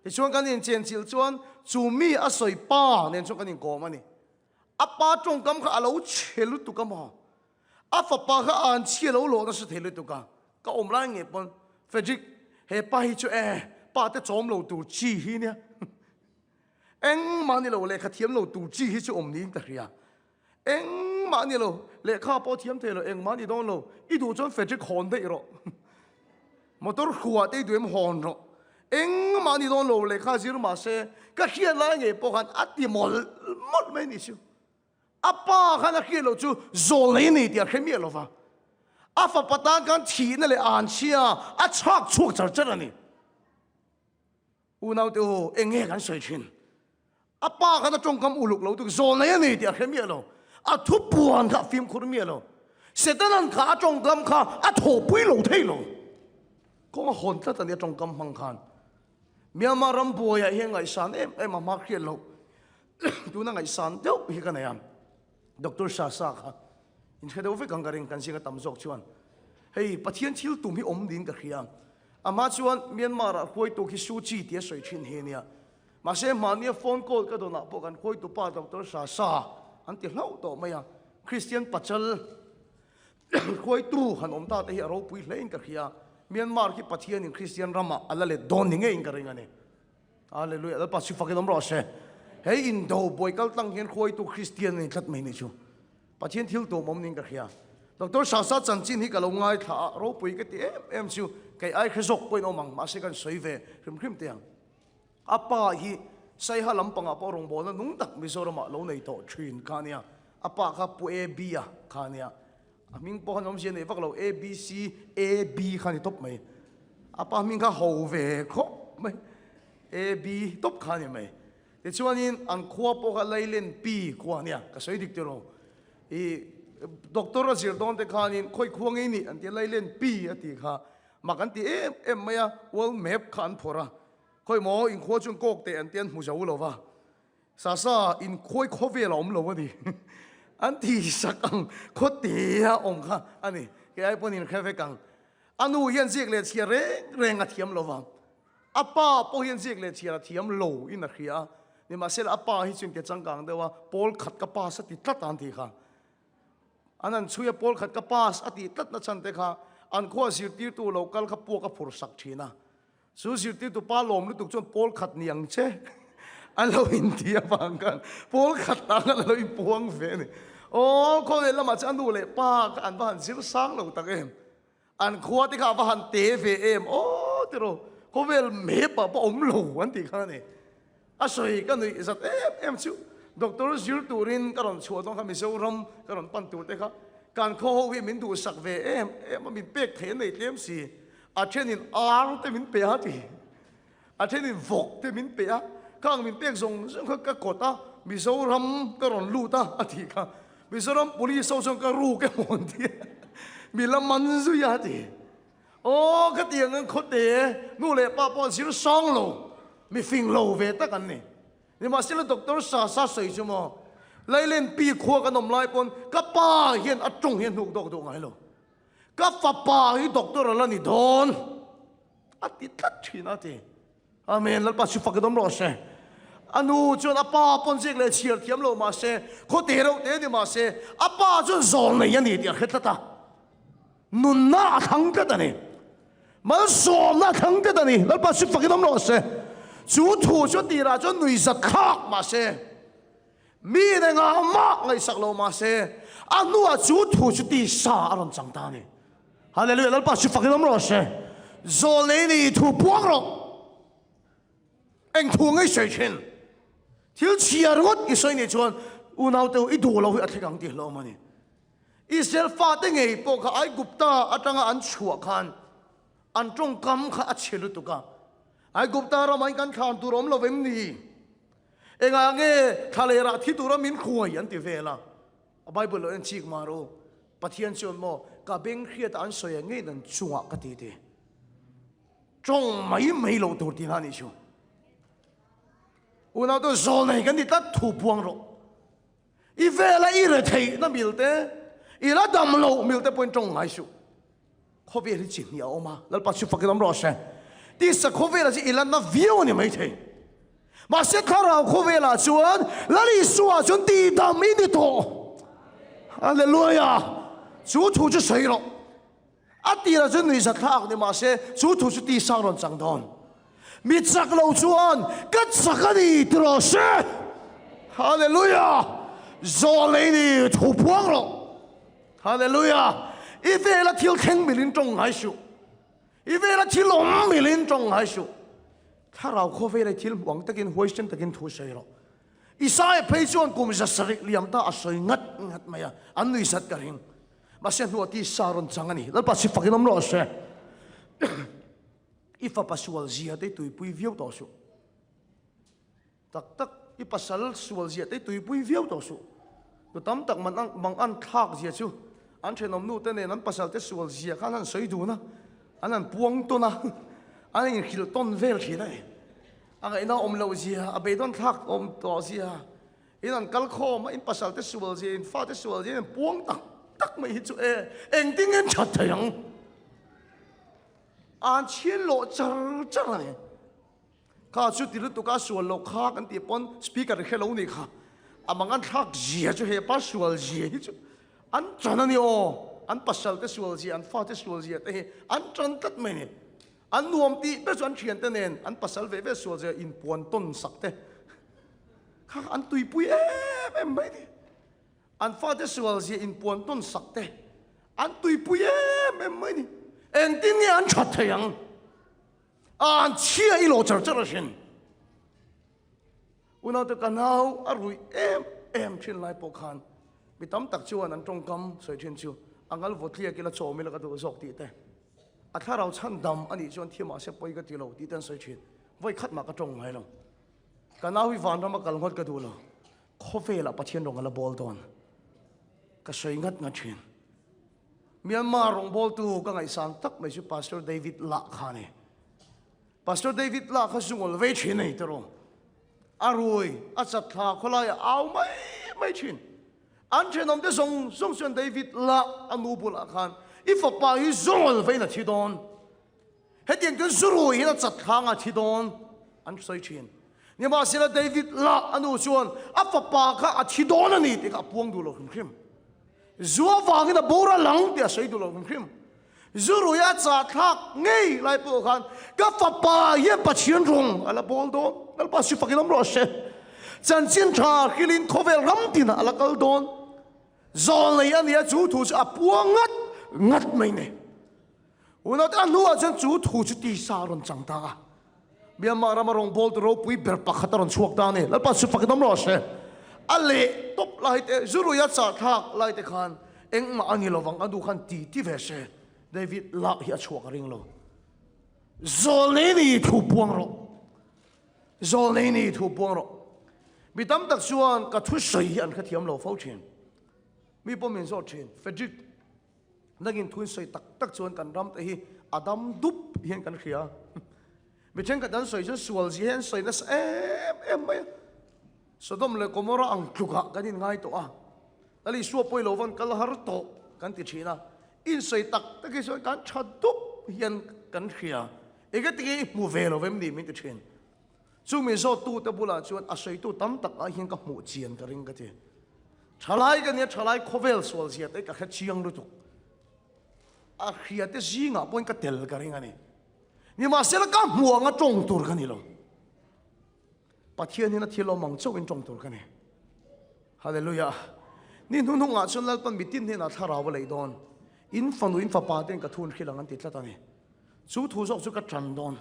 A: Tichuan kan inchenchilh chuan chu mi a sawi pa nen chuan kan inkawm a ni. A pa tawngkam kha a lo chhe lutuk a maw? A fapa kha a an chhia lo lawh nasa thei lutuk a. Ka awm lai nge pawn, Frederick, he pa hi chu e, pa te chawm lo tur chi hi nia. Engmah ni lo, lehkha thiam lo tur chi hi chu awm niin ka hria. Engmah ni lo, lehkha pawh thiam thei lo, engmah ni dawn lo. I duh chuan Frederick hawn daih rawh. Motor hruah te i duh em hawn rawh. Engmah ni dawn lo lehkha zir mahse ka hriat lai ngei pawh khan a ti mawlh mawlh mai ni chu. A pa khan a hriat loh chu zawl nei a ni tih a hre miah lo va. A fapa tan khan thihna leh anchhia a chhak chhuak char char a ni. Unaute u, eng nge kan sawi thin? A pa khan a tawngkam uluk lo tuk zawl nei a ni tih a hre miah lo. A thupuan kha a fimkhur miah lo. Setana'n kha a tawngkam kha a thawhpui lo thei lo. Kawng a hawn tlat a ni a tawngkam hmang khan. Myanmar ram buaiah hian ngaihsan em em a hma hriat loh. Tuna ngaihsan deuh hi ka nei a. Doctor Sasa kha inhre deuh vek ang ka ring kan zinga tam zawk chuan. Hei Pathian thil tum hi awm niin ka hria. Amah chuan Myanmar ah hruaitu khi Suu Kyi tia sawi thin hi ania. Mahse mahnia phone call ka dawnah pawh kan hruaitu pa Doctor Sasa an ti hlauh tawh mai a. Christian pachal hruaitu han awm ta te hi a ropui hle in ka hria. Myanmar khi Pathian in Christian ramah a la let dawn ni ngeiin ka ring a ni. Hallelujah Lalpa si fakin awm rawh se. Hei indo buai kal tlang hian hruaitu Kristian a ni tlat mai ni chu. Pathian thil tuam awm niin ka hria. Doctor Sasa chanchin hi ka lo ngaithla a, ropui ka ti em em chu kei ai hre zawk pawhin awm ang, mahse kan sawi ve hrim hrim teh ang. A pa hi Saiha lampangah pawh rawngbawlna nung tak Mizoramah lo nei tawh thin kha a nia. A pa kha Pu AB-a kha a nia. A hming pawh khan awmzia nei vak lo, ABC, AB kha a ni tawp mai. A pa hming kha ho ve khawp mai, AB tawp kha a ni mai. Tichuanin an khua pawh kha Lailen Pi khua a nia, ka sawi dik tiraw. I doctor a zir dawn te khanin khawi khua ngei nih an ti a, Lailen Pi a tih kha mak an ti em em mai a, world map kha an phawrh a, khawi maw inkhua chu an kawk teh an ti a, an hmu zo lo va. Sasa in khawi khawvel a awm lo a ni. An ti sak ang khaw te a awm kha a ni. Kei ai pawn in hre vek ang. A nu hian ziak leh chhiar reng reng a thiam lo vang. A pa pawh hian ziak leh chhiar a thiam lo in a hria a. Nimahsela a pa hi chu in ke changkang deuh a, pawl khat ka pass a ti tlat a an tih kha. An han chhui a, pawl khat ka pass a tih tlat na chhan te kha an khua zirtirtu lo kal kha puak a phur sak thin a. Chu zirtirtu pa lawm lutuk chuan pawl khat ni ang che an lo inti avang khan pawl khat tah khan a lo inpuang ve a ni. Aw khawvel lamah chuan a nu leh pa kha an va han zir sang lo tak em, an khua te kha a va han te ve em aw tiraw khawvel mep ah pawh awm lo an tih khan a ni. A sawi ka nuih zat em em chu Doctor zir turin ka rawn chhuah dawn kha Mizoram ka rawn pan tur te kha kan khaw ho hi min duhsak ve em em a min pek thei an nei tlem si a thenin ar te min pe a ti a thenin vawk te min pe a khang min pek zawng zawng kha ka kawt a Mizoram ka rawn lut a a tih kha Mizoram police ho chuan ka ruk emaw an ti a mi la man zui a ti. Aw ka ti ang khawte nu leh pa pawh zir sang lo, mi fing lo ve tak an ni. Nimahsela Doctor Sasa sawi chu maw, Lailen pi khua kan awm lai pawn ka pa hian a tawng hi a hnuk dawk duh ngai lo. Ka fapa hi doctor a la ni dawn a ti tlat thin a ti. Amen, Lalpa chu fak i dawm rawh se. A nu chuan a pa pawn ziak leh chhiar thiam lo mah se, khawte reuh te ni mah se, a pa chuan zawl nei a ni tih a hre tlat a. Nunna a thlang tlat a ni. Malsawmna a thlang tlat a ni. Lalpa chu fakin awm rawh se. Chu thu chu tirah chuan nuihzat thlak mah se, mi engah mah ngaihsak lo mah se, a hnuah chu thu chu tisa a rawn chang ta a ni. Hallelujah! Lalpa chu fakin awm rawh se. Zawlnei ni thu puang rawh. Eng thu ngei sawi thin? Thil chhia ringawt i sawi nih chuan unaute u i duh lo hi a thleng ang tih hlauhawm a ni. Israel fate ngei pawh kha Aigupta atanga an chhuah khan an tawngkam kha a chhe lutuk a. Aigupta ramah in kan thlan tur awm lo vem ni? Engah nge thla leh rah thi tura min hruai an ti vel a. A Bible lo en chik mar u. Pathian chuan maw ka beng hriata an sawi ang ngei dan chungah ka ti ti. Tawng mai mai loh tur tihna a nih chu. Unaute zawlnei kan ti tlat thu puang rawh. I vela i retheihna mil te, i la dam loh mil te pawhin tawng ngai suh. Khawvel hi chi hnih a awm a, Lalpa chu fakin awm rawh se. Tisa khawvelah chu i la na viau a ni maithei. Mahse thlarau khawvelah chuan Lal Isua chuan tihdam i ni tawh. Hallelujah! Chu thu chu sawi rawh. A tirah chuan nuihzat thlak ni mahse chu thu chu tisa rawn chang dawn. Mi chak lo chuan ka chak a ni ti rawh se. Hallelujah! Zawlnei ni thu puang rawh. Hallelujah! I vela thil thleng milin tawng ngai suh. I vela thil awm milin tawng ngai suh. Thlarau khawvela i thil hmuh ang takin huaisen takin thu sawi rawh. Isaiah phei chuan kum 700 liam ta a sawi ngat ngat mai a, an nuihzat ka ring. Mahse hnuah tisa rawn chang a ni. Lalpa si fakin awm rawh se. I fapa sual zia te tuipui viau tawh suh. Tak tak, i pasal sual zia te tuipui viau tawh suh. Nu tam tak man mang an thlak zia chu an thenawm nu te nen an pasal te sual zia khan an sawi dun a, an han puang tawn a, an inhrilh tawn vel thin a ni. A ngaihna awm loh zia, a beidawn thlak awm tawh zia, in an kal khawm a, in pasal te sual zia, in fate sual zia in puang tak tak mai hi chu e, engtin nge an that thei ang? An chhian lawh char char a ni. Kha chu ti lutuk a sual loh kha kan tih pawn speaker i hre lo nih kha. A mang an thlak zia chu hepa sual zia hi chu an tan a ni aw. An pasal te sual zia, an fate sual zia te hi an tan tlat mai ni. An nuam tih ber chu an thiante nen an pasal ve ve sual zia inpuan tawn sak te kha an tuipui em em mai ni. An fate sual zia inpuan tawn sak te an tuipui em em mai ni. Engtin nge an that thei ang? An chhia i lo char char a hrin. Unaute ka nau a ruih em em thin lai pawh khan mi tam tak chuan an tawngkam sawi thin chu a ngal vawtliak ila chawm ila ka duh zawk tih te, a thlarau chhan dam a nih chuan thi mahse pawi ka ti lo tih te an sawi thin. Vawi khat mah ka tawng ngai lo. Ka nau hi vanram a kal ngawt ka duh lo. Khawvelah Pathian rawng a la bawl dawn. Ka sawi ngat ngat thin. Myanmar rawngbawltu ka ngaihsan tak mai chu Pastor David Lah kha a ni. Pastor David Lah kha zungawl vei thin a ni tawh. A rui, a chat thla khawlai a au mai mai thin. An thenawmte zawng zawng chuan David Lah a nu bulah khan i fapa hi zungawl veiin a thi dawn. Hetiang chuan zu rui hian a chat thla nga thi dawn an sawi thin. Nimahsela David Lah a nu chuan a fapa kha a thi dawn a ni tih kha a puang duh lo hrim hrim. Zu avangin a boral ang tih a sawi duh lo hrim hrim. Zu rui a chah thlak ngei lai pawh khan ka fapa hian Pathian rawng a la bawl dawn. Lalpa si fakin awm rawh se. Chanchin tha hrilhin khawvel ram tinah a la kal dawn. Zawl nei a nia chu thu chu a puang ngat ngat mai ni. Unau te a hnuah chuan chu thu chu tisa a rawn chang ta a. Myanmar rama rawngbawltu ropui ber pakhat a rawn chhuak ta a ni. Lalpa chu fakin awm rawh se. A leh tawp lai te, zu ruia chahthlak lai te khan engmah a ni lovang a nu khan ti ti ve se. David lak hi a chhuak a ring lo. Zawlnei ni thu puang rawh. Zawlnei ni thu puang rawh. Mi tam tak chuan ka thusawi hi an hrethiam lo fo thin. Mi pawh min zawt thin. Frederick. Nangin thuin sawi tak tak chuan kan ram te hi a dam dup hian kan hria. Mi thenkhat an sawi chuan sual zia hi an sawi nasa em em mai a. Sodom leh Gomorrah ang tlukah kan inngai tawh a. Lal Isua pawi lo van kal har tawh kan ti thin a. Insawi tak tak hi chuan kan tha dup hian kan hria. Engati nge i hmu ve lo vem ni min ti thin. Chu mi zawttute bulah chuan a sawitu tam tak ah hian ka hmuh chian ka ring ka ti. Thalai ka nia, thalai khawvel sual zia te ka hre chiang lutuk. A hria te zingah pawhin ka tel ka ring a ni. Nimahsela ka hmuh anga tawng tur ka ni lo. Pathian hian a thil awm ang chauhin tawng tur ka ni. Hallelujah. Ni hnuhnungah chuan Lalpan mitin hnenah thlarau a lei dawn. In fanu, in fapa ten ka thun hrilh ang an ti tlat a ni. Chu thu zawk chu ka tan dawn.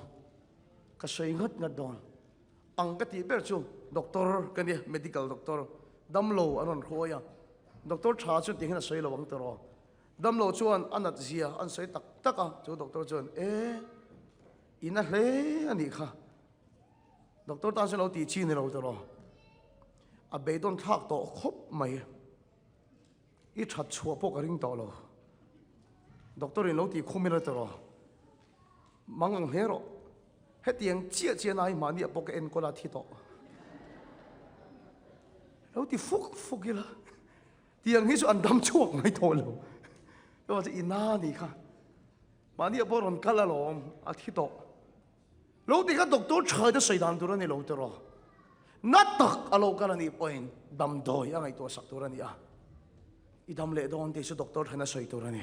A: Ka sawi ngat ngat dawn. Ang ka tih ber chu doctor ka nia, medical doctor. Damlo an rawn hruai a. Doctor tha chuan tianghian a sawi lo ang tawh. Damlo chuan a nat zia an sawi tak tak a, chu doctor chuan e, i na hle a nih kha. Doctor tan chuan lo tih chi ni lo tawh. A beidawn thlak tawh khawp mai. I that chhuah pawh ka ring tawh lo. Doctor in lo tih khum ila tawh. Mang ang hle rawh. Hetiang chiah chiah na hi mahni ah pawh ka enkawl a thi tawh. Lo ti fuk fuk ila. Tiang hi chu an dam chhuak mai tawh lo. Chuan chu i na ni kha. Mahni ah pawh rawn kal alawm a thi tawh. Lo ti kha doctor tha te sawi dan tur a ni lo tiraw. Na tak a lo kal a nih pawhin damdawi a ngaihtuah sak tur a ni a. I dam leh dawn tih chu doctor thena sawi tur a ni.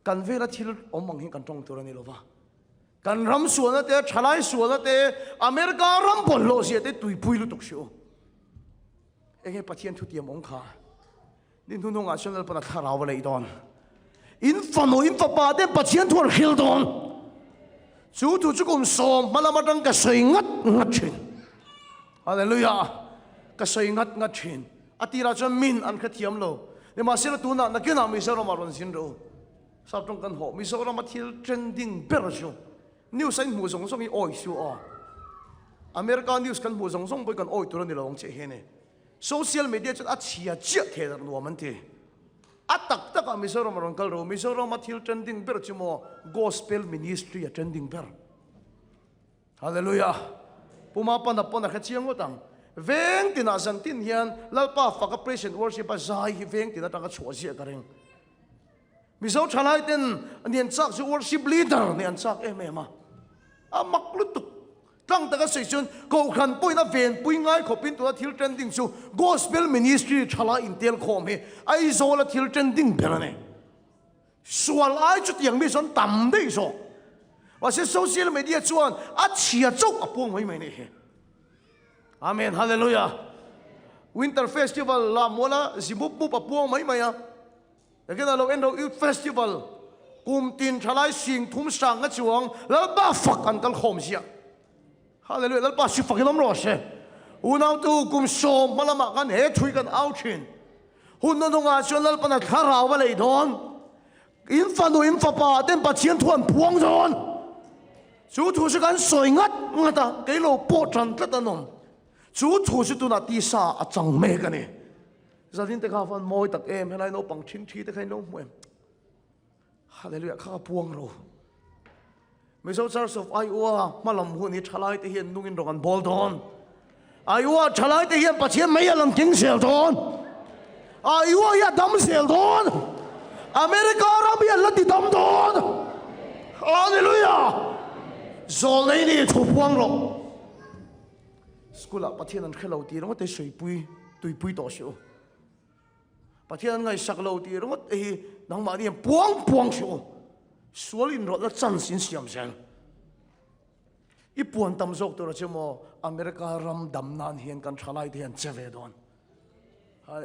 A: Kan vela thil awm ang hi kan tawng tur a ni lova. Kan ram sualna te, thalai sualna te, America ram bawlhhlawh zia te tuipui lutuk hrih u. Enge Pathian thutiam awm kha? Ni hnuhnungah chuan Lalpan a thlarau a leih dawn. In fanu, in fapa te Pathian thu an hril dawn. Chu thu chu kum sawm hma lam atang ka sawi ngat ngat thin. Hallelujah! Ka sawi ngat ngat thin. A tirah chuan min an hrethiam lo. Nimahsela tunah nakinah Mizoramah rawn zin rawh u. Sap tawng kan hawh. Mizorama thil trending ber chu news a inhmuh zawng zawng hi awi su aw. America news kan hmuh zawng zawng pawh hi kan awih tur a ni lo ang chiah hi a ni. Social media chuan a chhia chiah thei darh nuam an ti. A tak takah Mizoram a rawn kal ro. Mizorama thil trending ber chu maw Gospel ministry a trending ber. Hallelujah! Puma pana pawn a hre chiang ngawt ang. Veng tinah zan tin hian Lalpa faka praise and worship a zai hi veng tin atanga chhuah ziah ka ring. Mizo thalai ten ni an chak chu worship leader nih an chak em em a. A mak lutuk. Tlang taka sawi chuan Kohhran pawhin a venpui ngai khawpin tuna thil trending chu Gospel ministry thalai intel khawm hi Aizawla thil trending ber a ni. Sual ai chutiang mi chuan tam daih zawk. Mahse social media chuan a chhia chauh a puang mai mai nih hi. Amen Hallelujah. Winter Festival la muala zi mup mup a puang mai mai a. Takin a lo en ro Youth Festival kum tin thalai sing thum sang a chuang Lalpa fak an kal khawm ziah. Hallelujah Lalpa si fak in awm rawh se. Unautu kum sawm hma lamah khan he thui kan au thin. Hun hnuhnungah chuan Lalpana thlarau a lei dawn. In fanu in fapa ten Pathian thu an phuang dawn. Chu thu chu kan sawi ngat ngat a, kei lo pawh tan tlat an awm. Chu thu chu tunah tisa a chang mek a ni. Zalin te kha van mawi tak em, helai naupang ṭhingṭhi te kha in lo hmu em? Hallelujah kha ka puang ro. Mizo Church of Aiua hmalam hun hi thalai te hian nungin rawng an bawl dawn. Aiua thalai te hian Pathian mai a lang tling zel dawn. Aiua hi a dam zel dawn. America ram hi an la ti dam dawn. Hallelujah! Zawl nei ni thu puang rawh. School ah Pathian an hre lo tih ringawt te sawi tuipui tawh si u. Pathian an ngaihsak lo tih ringawt te hi nangmahni hian puang puang hrih u. Sual inrawlhna chance in siam zel. I puan tam zawk tur a che maw America ram dam nan hian kan thalai te hian che ve dawn.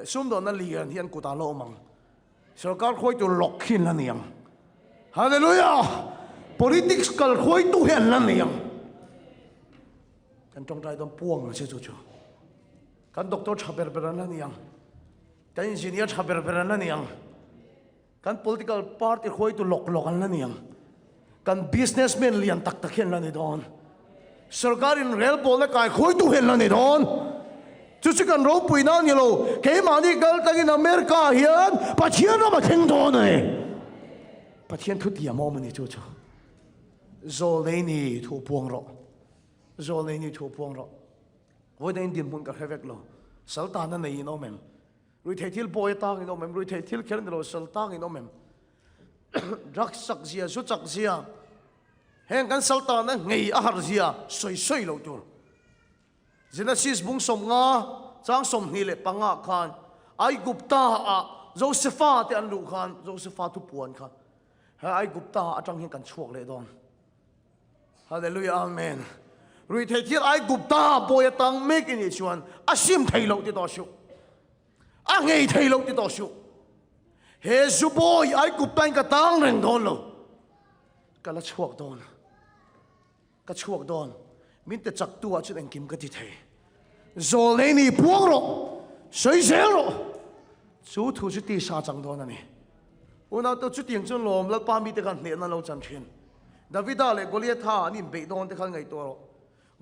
A: Sumdawnna lian hi an kutah la awm ang. Sorkar khuaitu lawk hi an la nei ang. Hallelujah! Politics kal khuaitu hi an la nei ang. Kan tawngtai dawn puang ang che chu chu. Kan doctor tha ber ber an la ni ang. Kan engineer tha ber ber an la ni ang. Kan political party hruaitu lawk lawk an la ni ang. Kan businessman lian tak tak hi an la ni dawn. Sorkar in rel pawlna kai hruaitu hi an la ni dawn. Chu chu kan ropui na ni lo. Keimahni kal tlangin America hian Pathian ram a thleng dawn a ni. Pathian thu tiam awm a ni chu chu. Zawlnei ni thu puang rawh. Zawlnei ni thu puang rawh. Vawiin in dinhmun ka hre vek lo. Sal tana nei in awm em? Ruihtheih thil bawi atang in awm em? Ruihtheih thil kher ni lo, sal tang in awm em? Drugs chak zia, zu chak zia, heng kan sal tana ngei a har zia sawi sawi lo tur. Genesis bung 50 chang 25 khan Aigupta ah Josefa te an luh khan Josefa thu puan kha he Aigupta atang hian kan chhuak leh dawn. Hallelujah Amen. Ruihtheih thil Aigupta bawi atang mek i nih chuan a sim thei loh ti tawh suh. A ngei thei loh ti tawh suh. He zu bawi Aigupta in ka tang reng dawn lo. Ka la chhuak dawn. Ka chhuak dawn. Min te chak tu ah chuan engkim ka ti thei. Zawl nei ni puang rawh. Sawi zel rawh. Chu thu chu tisa chang dawn a ni. Unau chutiang chuan lawm Lalpa mite khan hnehna lo chan thin. Davida leh Goliatha an inbeih dawn te khan ngaihtuah rawh.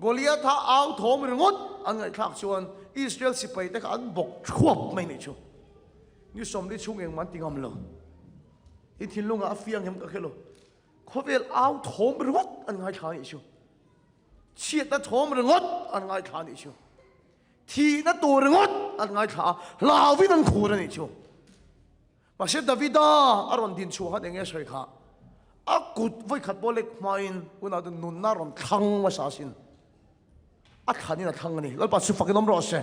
A: Goliatha au thawm ringawt an ngaihthlak chuan Israel sipai te kha an bawk thuap mai nih chu. Ni 40 chhung engmah an ti ngam lo. I thinlungah a fiang em ka hre lo. Khawvel au thawm ringawt an ngaithla nih chu. Chhiatna thawm ringawt an ngaithla nih chu. Thihna tur ringawt an ngaithla a, hlauvin an khur a nih chu. Mahse Davida a rawn din chhuah khan enge sawi kha? A kut vawikhat pawh lek hmain hunah chuan nunna a rawn thlang hmasa asin. A thlanin a thlang a ni. Lalpa chu fakin awm rawh se.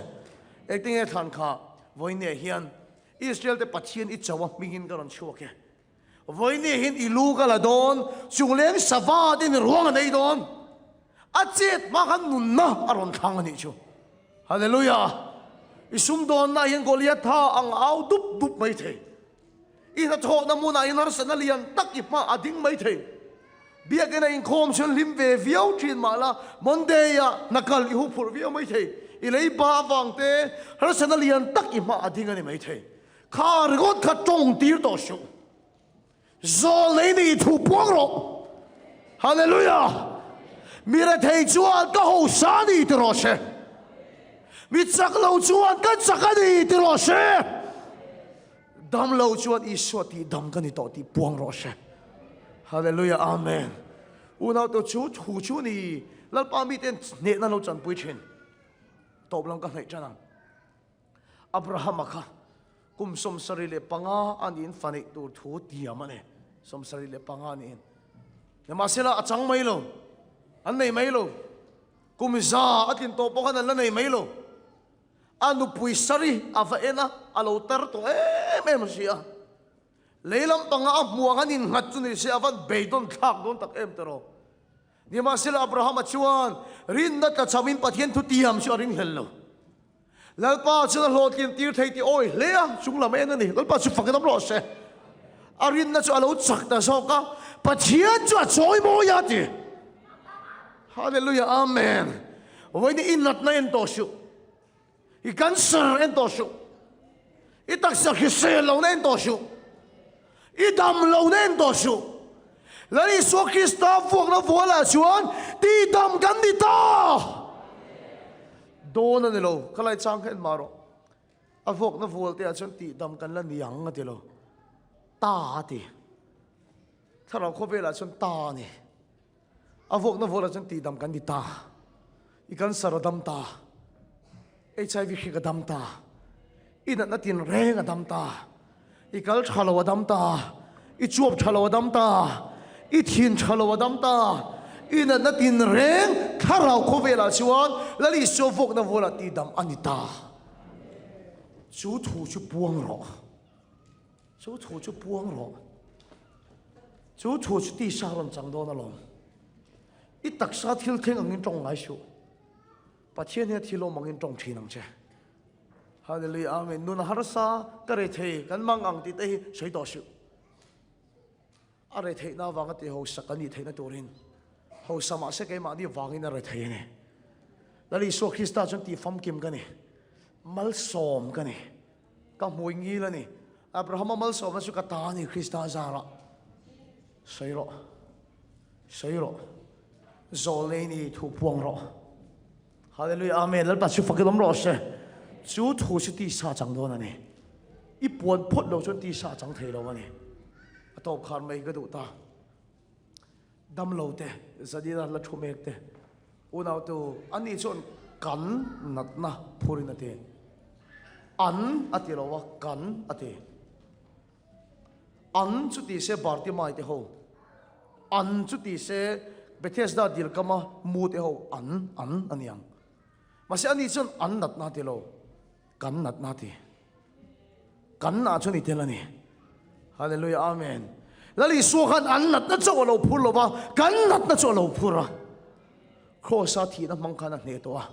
A: Engtin nge thlan kha? Vawiinniah hian Israel te Pathian i cho a hmingin ka rawn chhuak e. Vawiinniah hian i lu ka la dawn, chungleng sava te in ruang a nei dawn. A chet hma khan nunna a rawn thlang a nih chu. Hallelujah! I sumdawnna hian Goliatha ang au dup dup mai thei. I hnathawhna hmunah hian harsatna lian tak i hma a ding mai thei. Biakina inkhawm chuan hlim ve viau thin mah la, Monday-ah hna kal i huphurh viau mai thei. I leiba avang te harsatna lian tak i hma a ding a ni mai thei. Kha ringawt kha tawng tir tawh suh. Zawl nei ni thu puang rawh. Hallelujah! Mi rethei chuan ka hausa a ni ti rawh se. Mi chak lo chuan ka chak a ni ti rawh se. Dam lo chuan Isua tih dam ka ni tawh tih puang rawh se. Hallelujah Amen. Unau te chu thu chu ni Lalpa miten hnehna lo chanpui thin. Tawp lam ka hnaih tan ang. Abrahama kha kum 75 a niin fa neih tur thu tiam a ni. 75 niin. Nimahsela a chang mai lo. An nei mai lo. Kum za a tlin tawh pawh khan an la nei mai lo. A nupui sari a va en a, a lo tar tawh em em si a. Lei lampanga a hmuang an innghat chu ni se a van beidawn thlak dawn tak em tiraw. Nimahsela Abrahama chuan rinna tlachhamin Pathian thutiam chu a ringhlel lo. Lalpa chuan a hlawhtlin tir thei tih awi hle a, chung lam en a ni. Lalpa chu fak in awm rawh se. A rinna chu a lo chak ta zawk a, Pathian chu a chawi mawi a ti. Hallelujah, Amen. Vawiin i natna en tawh suh. I cancer en tawh suh. I taksa hrisel lohna en tawh suh. I dam lohna en tawh suh. Lal Isua Krista vuakna vualah chuan tihdam kan ni ta. Dawn a ni lo. Ka lai chang kha en mah rawh. A vuakna vual te ah chuan tihdam kan la ni ang a ti lo. Ta a ti. Thlarau khawvelah chuan ta a ni. A vuakna vualah chuan tihdam kan ni ta. I cancer a dam ta. HIV hrik a dam ta. I natna tin reng a dam ta. I kal tha lo a dam ta. I chuap tha lo a dam ta. I thin tha lo a dam ta. I natna tin reng thlarau khawvelah chuan Lal Isua vuakna vualah tihdam a ni ta. Chu thu chu puang rawh. Chu thu chu puang rawh. Chu thu chu tisa rawn chang dawn alawm. I taksa thil thleng angin tawng ngai suh. Pathian hian thil awm angin tawng thin ang che. Hallelujah Amen. Nun a harsa ka re thei kan mang ang tih te hi sawi tawh suh. A re theihna avanga ti hausa kan nih theihna turin hausa mahse keimahni vangin a re thei a ni. Lal Isua Krista chuan tih famkim ka ni. Malsawm ka ni. Ka hmui ngil a ni. Abrahama malsawmna chu ka ta a ni Krista zarah. Sawi rawh. Sawi rawh. Zawlnei ni thu puang rawh. Hallelujah Amen. Lalpa chu fakin awm rawh se. Chu thu chu tisa chang dawn a ni. I puan phawt lo chuan tisa chang thei lo a ni. A tawp khar mai ka duh ta. Damlo te, Zadina la thu mek te, unautu ani chuan kan natna phurin a ti. An a ti lo a, kan a ti. An chu ti se Bartimai te ho, an chu ti se Bethesda dil kama mu te ho an an a niang. Mahse ani chuan an natna a ti lo. Kan natna ti. Kan nah chu ni tel a ni. Hallelujah Amen. Lal Isua khan an natna chauh a lo phur lo va, kan natna chu a lo phur a. Kraws-a thihna hmang khan a hneh tawh a.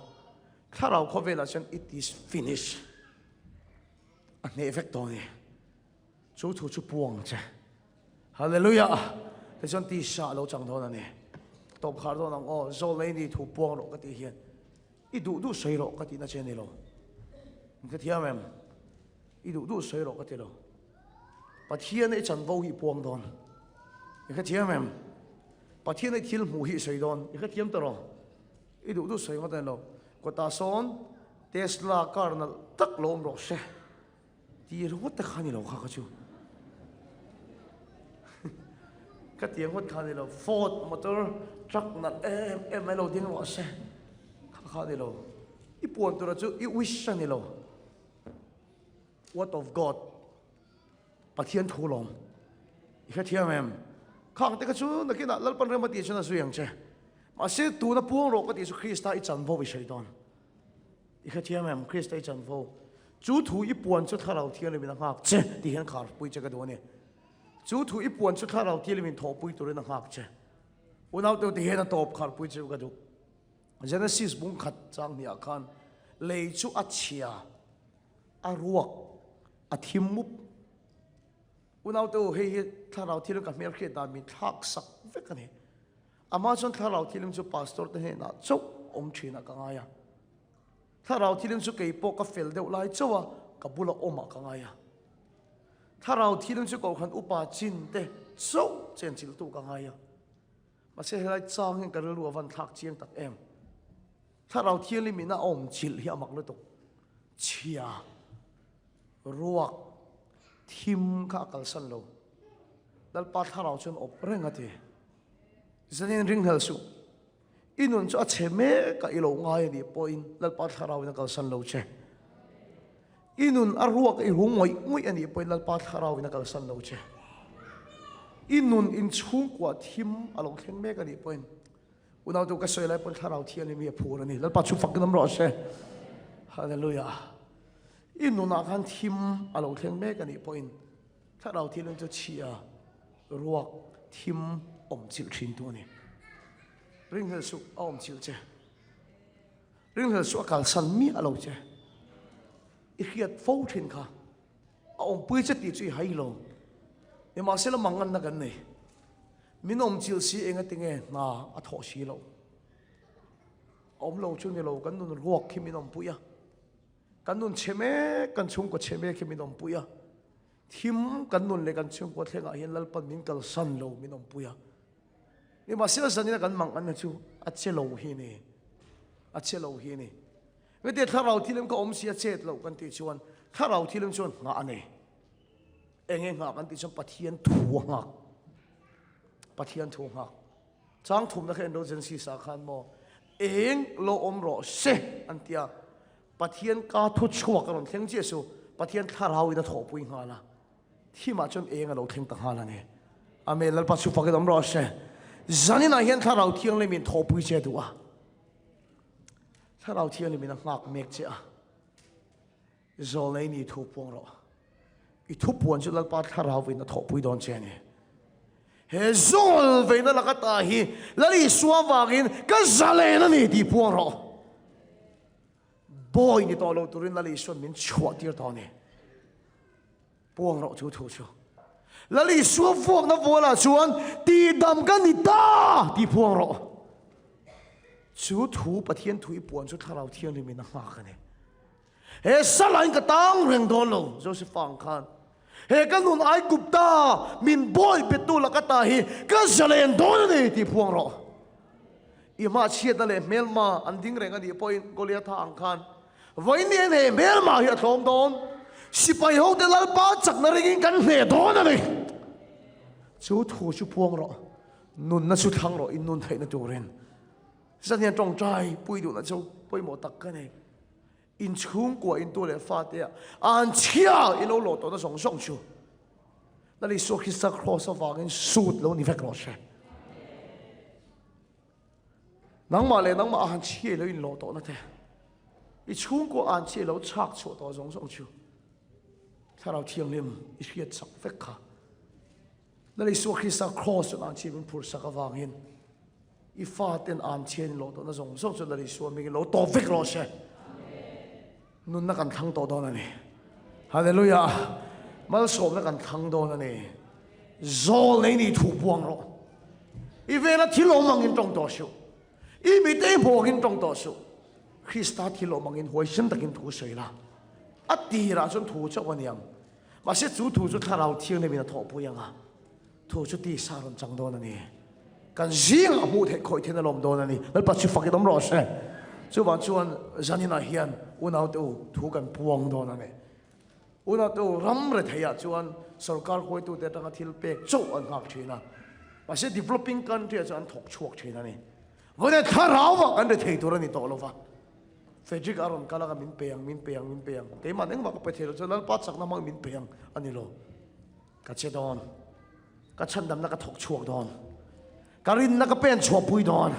A: Thlarau khawvelah chuan it is finished. A hneh vek tawh a ni. Chu thu chu puang che. Hallelujah. Tichuan tisa a lo chang dawn a ni. Tawp khar dawn ang aw, Zawlnei ni thu puang rawh ka tih hian. I duh duh sawi rawh ka tihna che a ni lo. In ka thiam em? I duh duh sawi rawh ka ti lo. Pathian i chanvo hi i puang dawn. I ka thiam em? Pathian i thil hmuh hi i sawi dawn. I ka thiam ta rawh. I duh duh sawi ngawt a ni lo. Kawtah sawn Tesla car nalh tak lo awm rawh se. Ti ringawt te kha ni lo kha ka chu. Ka ti ngawt kha ni lo. Ford motor truck nalh em em mai lo ding rawh se. Kha kha ni lo. I puan tura chu i wish a ni lo. Word of God. Pathian thu lawm. I hrethiam em? Khang te kha chu nakinah Lalpan rem a tih chuan a zui ang che. Mahse tuna puang rawh ka tih chu Krista i chanvo i sawi dawn. I hrethiam em? Krista i chanvo. Chu thu i puan chu Thlarau Thianghlimin a nghak che tih hian kharpui che ka duh a ni. Chu thu i puan chu Thlarau Thianghlimin thawhpui turin a nghak che. Unaute ti hian a tawp kharpui che ka duh. Genesis bung khat chang hniah khan lei chu a chhia, a ruak, a thim mup. Unaute u, hei hi Thlarau Thianghlim ka hmelhriat dan min thlak sak vek a ni. Amah chuan Thlarau Thianghlim chu pastor te hnenah chauh awm thinah ka ngai a. Thlarau Thianghlim chu kei pawh ka fel deuh lai chauh a, ka bula awmah ka ngai a. Thlarau Thianghlim chu Kohhran upa chin te chauh chenchilhtu ka ngai a. Mahse helai chang hian ka rilru a van thlak chiang tak em. Thlarau Thianghlim in a awm chilh hi a mak lutuk. Chhia, ruak, thim kha a kalsan lo. Lalpa Thlarau chuan awp reng a ti. Zanin ringhlel suh. I nun chu a chhe mek a i lo ngai a nih pawhin Lalpa Thlarau in a kalsan lo che. I nun a ruak i hu ngawih ngawih a nih pawhin Lalpa Thlarau in a kalsan lo che. I nun inchhungkua thim a lo thleng mek a nih pawhin Unautu ka sawi lai pawn Thlarau Thianghlim hi a phur a ni. Lalpa chu fak in awm rawh se. Hallelujah. I nunah khan thim a lo thleng mek a nih pawhin Thlarau Thianghlim chu chhia ruak thim awm chilh thin tu a ni. Ringhlel suh a awm chilh che. Ringhlel suh a kalsan miah lo che. I hriat fo thin kha. A awmpui che tih chu i hai lo. Nimahsela manganna kan nei. Min awm chilh si engati nge hna a thawh si lo. A awm lo chu ni lo, kan nun ruak khi min awmpui a. Kan nun chhe mek, kan chhungkaw chhe mek hi min awmpui a. Thim kan nun leh kan chhungkaw thlengah hian Lalpan min kalsan lo min awmpui a. Nimahsela zanina kan manganna chu a che lo hi ni. A che lo hi ni. Engati thlarau thilem ka awm si a chet loh kan tih chuan thlarau thilem chuan nghah a nei. Enge nghah kan tih chuan Pathian thu a nghak. Pathian thu a nghak. Chang thumna kha enro Genesis ah khan maw eng lo awm rawh se an tia Pathian ka thu chhuak a rawn thleng chiah su Pathian thlarau in a thawhpui nghal a. Thimah chuan eng a lo thleng ta nghal a ni. Amen Lalpa chu fakin awm rawh se. Zaninah hian thlarau thianghlim in thawhpui che duh a. Thlarau Thianghlim in a nghak mek che a, Zawlnei ni thu puang rawh. I thu puan chu Lalpa Thlarau in a thawhpui dawn che a ni. He zawl veina laka ta hi Lal Isua vangin ka zalen a ni tih puang rawh. Bawi ni tawh lo turin Lal Isuan min chhuah tir tawh a ni. Puang rawh chu thu chu. Lal Isua vuakna vualah chuan tihdam ka ni ta tih puang rawh. Chu thu Pathian thu i puan chu Thlarau Thianghlim in a nghak a ni. He salain ka tang reng dawn lo, Joseph ang khan. He ka nun Aigupta min bawi bettu laka ta hi ka zalen dawn a ni tih puang rawh. I hma chhiatna leh hmelma an ding reng a nih pawhin Goliatha ang khan Vawiin he hmelma hi a tlawm dawn. Sipai hote Lalpa chakna ringin kan hneh dawn a ni. Chu thu chu puang rawh, nunna chu thlang rawh in nun theihna turin. Zan hian tawngtai pui duhna chu pawimawh tak ka nei. In chhungkua in tu leh fate ah an chhia i lo lawh tawhna zawng zawng chu Lal Isua Krista Kraws avangin sut lo ni vek rawh se. Nangmah leh nangmah a han chhiai lo inlawh tawhna te, i chhungkua a han chhiai lo chhak chhuah tawh zawng zawng chu Thlarau Thianghlim i hriat sak vek kha. Lal Isua Krista Kraws chuan an chhiai min phur sak avangin i faten an chhiai inlawh tawhna zawng zawng chu Lal Isua hmingin lo tawp vek rawh se. Nunna kan thlang tawh dawn a ni. Hallelujah! Malsawmna kan thlang dawn a ni. Zawl nei ni thu buang rawh. I vela thil awm angin tawng tawh suh. I mite i hmuh angin tawng tawh suh. Krista thil awm angin huaisen takin thu sawi la. A tirah chuan thu chauh a ni ang. Mahse chu thu chu Thlarau Thianghlimin a thawhpui ang a. Thu chu tisa rawn chang dawn a ni. Kan zingah hmuh theih khawih theihna lawm dawn a ni. Lalpa chu fakin awm rawh se. Chuvang chuan zaninah hian unaute u thu kan puang dawn a ni. Unaute u ram retheiah chuan sorkar huaitute atanga thil pek chauh an nghak thin a. Mahse developing country ah chuan an thawk chhuak thin a ni. Vawiin thlarauah kan rethei tur a ni tawh lova. Frederick a rawn kal a ka min pe ang, min pe ang, min pe ang. Keimah engmah ka pe thei lo chuan Lalpa chakna hmangin min pe ang a ni lo. Ka che dawn. Ka chhandamna ka thawk chhuak dawn. Ka rinna ka pen chhuahpui dawn.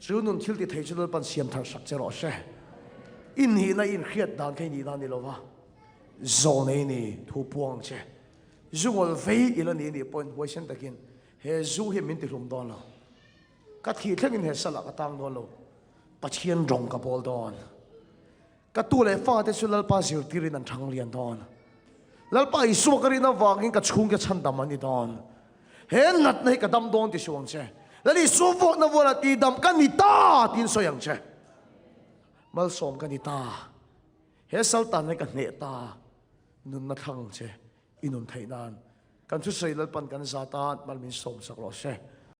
A: Chu nun thil ti thei chu Lalpan siam thar sak che rawh se. I nihna i inhriat dan kha i nihna a ni lo va, zawnei ni thu puang ang che. Zu ngawl vei i la ni nih pawhin huaisen takin he zu hi min tihlum dawn lo. Ka thih thlengin he salah ka tang dawn lo. Pathian rawng ka bawl dawn. Ka tu leh fate chu Lalpa zirtirin an thang lian dawn. Lalpa Isua ka rin avangin ka chhungte chhandam an ni dawn. He natna hi ka dam dawn ti suh ang che. Lal Isua vuakna vualah tihdam ka ni ta tiin sawi ang che. Malsawm ka ni ta. He saltan hi ka hneh ta. Nunna thlang ang che i nun theih nan. Kan thusawi Lalpan kan za tan mal min sawm sak rawh se.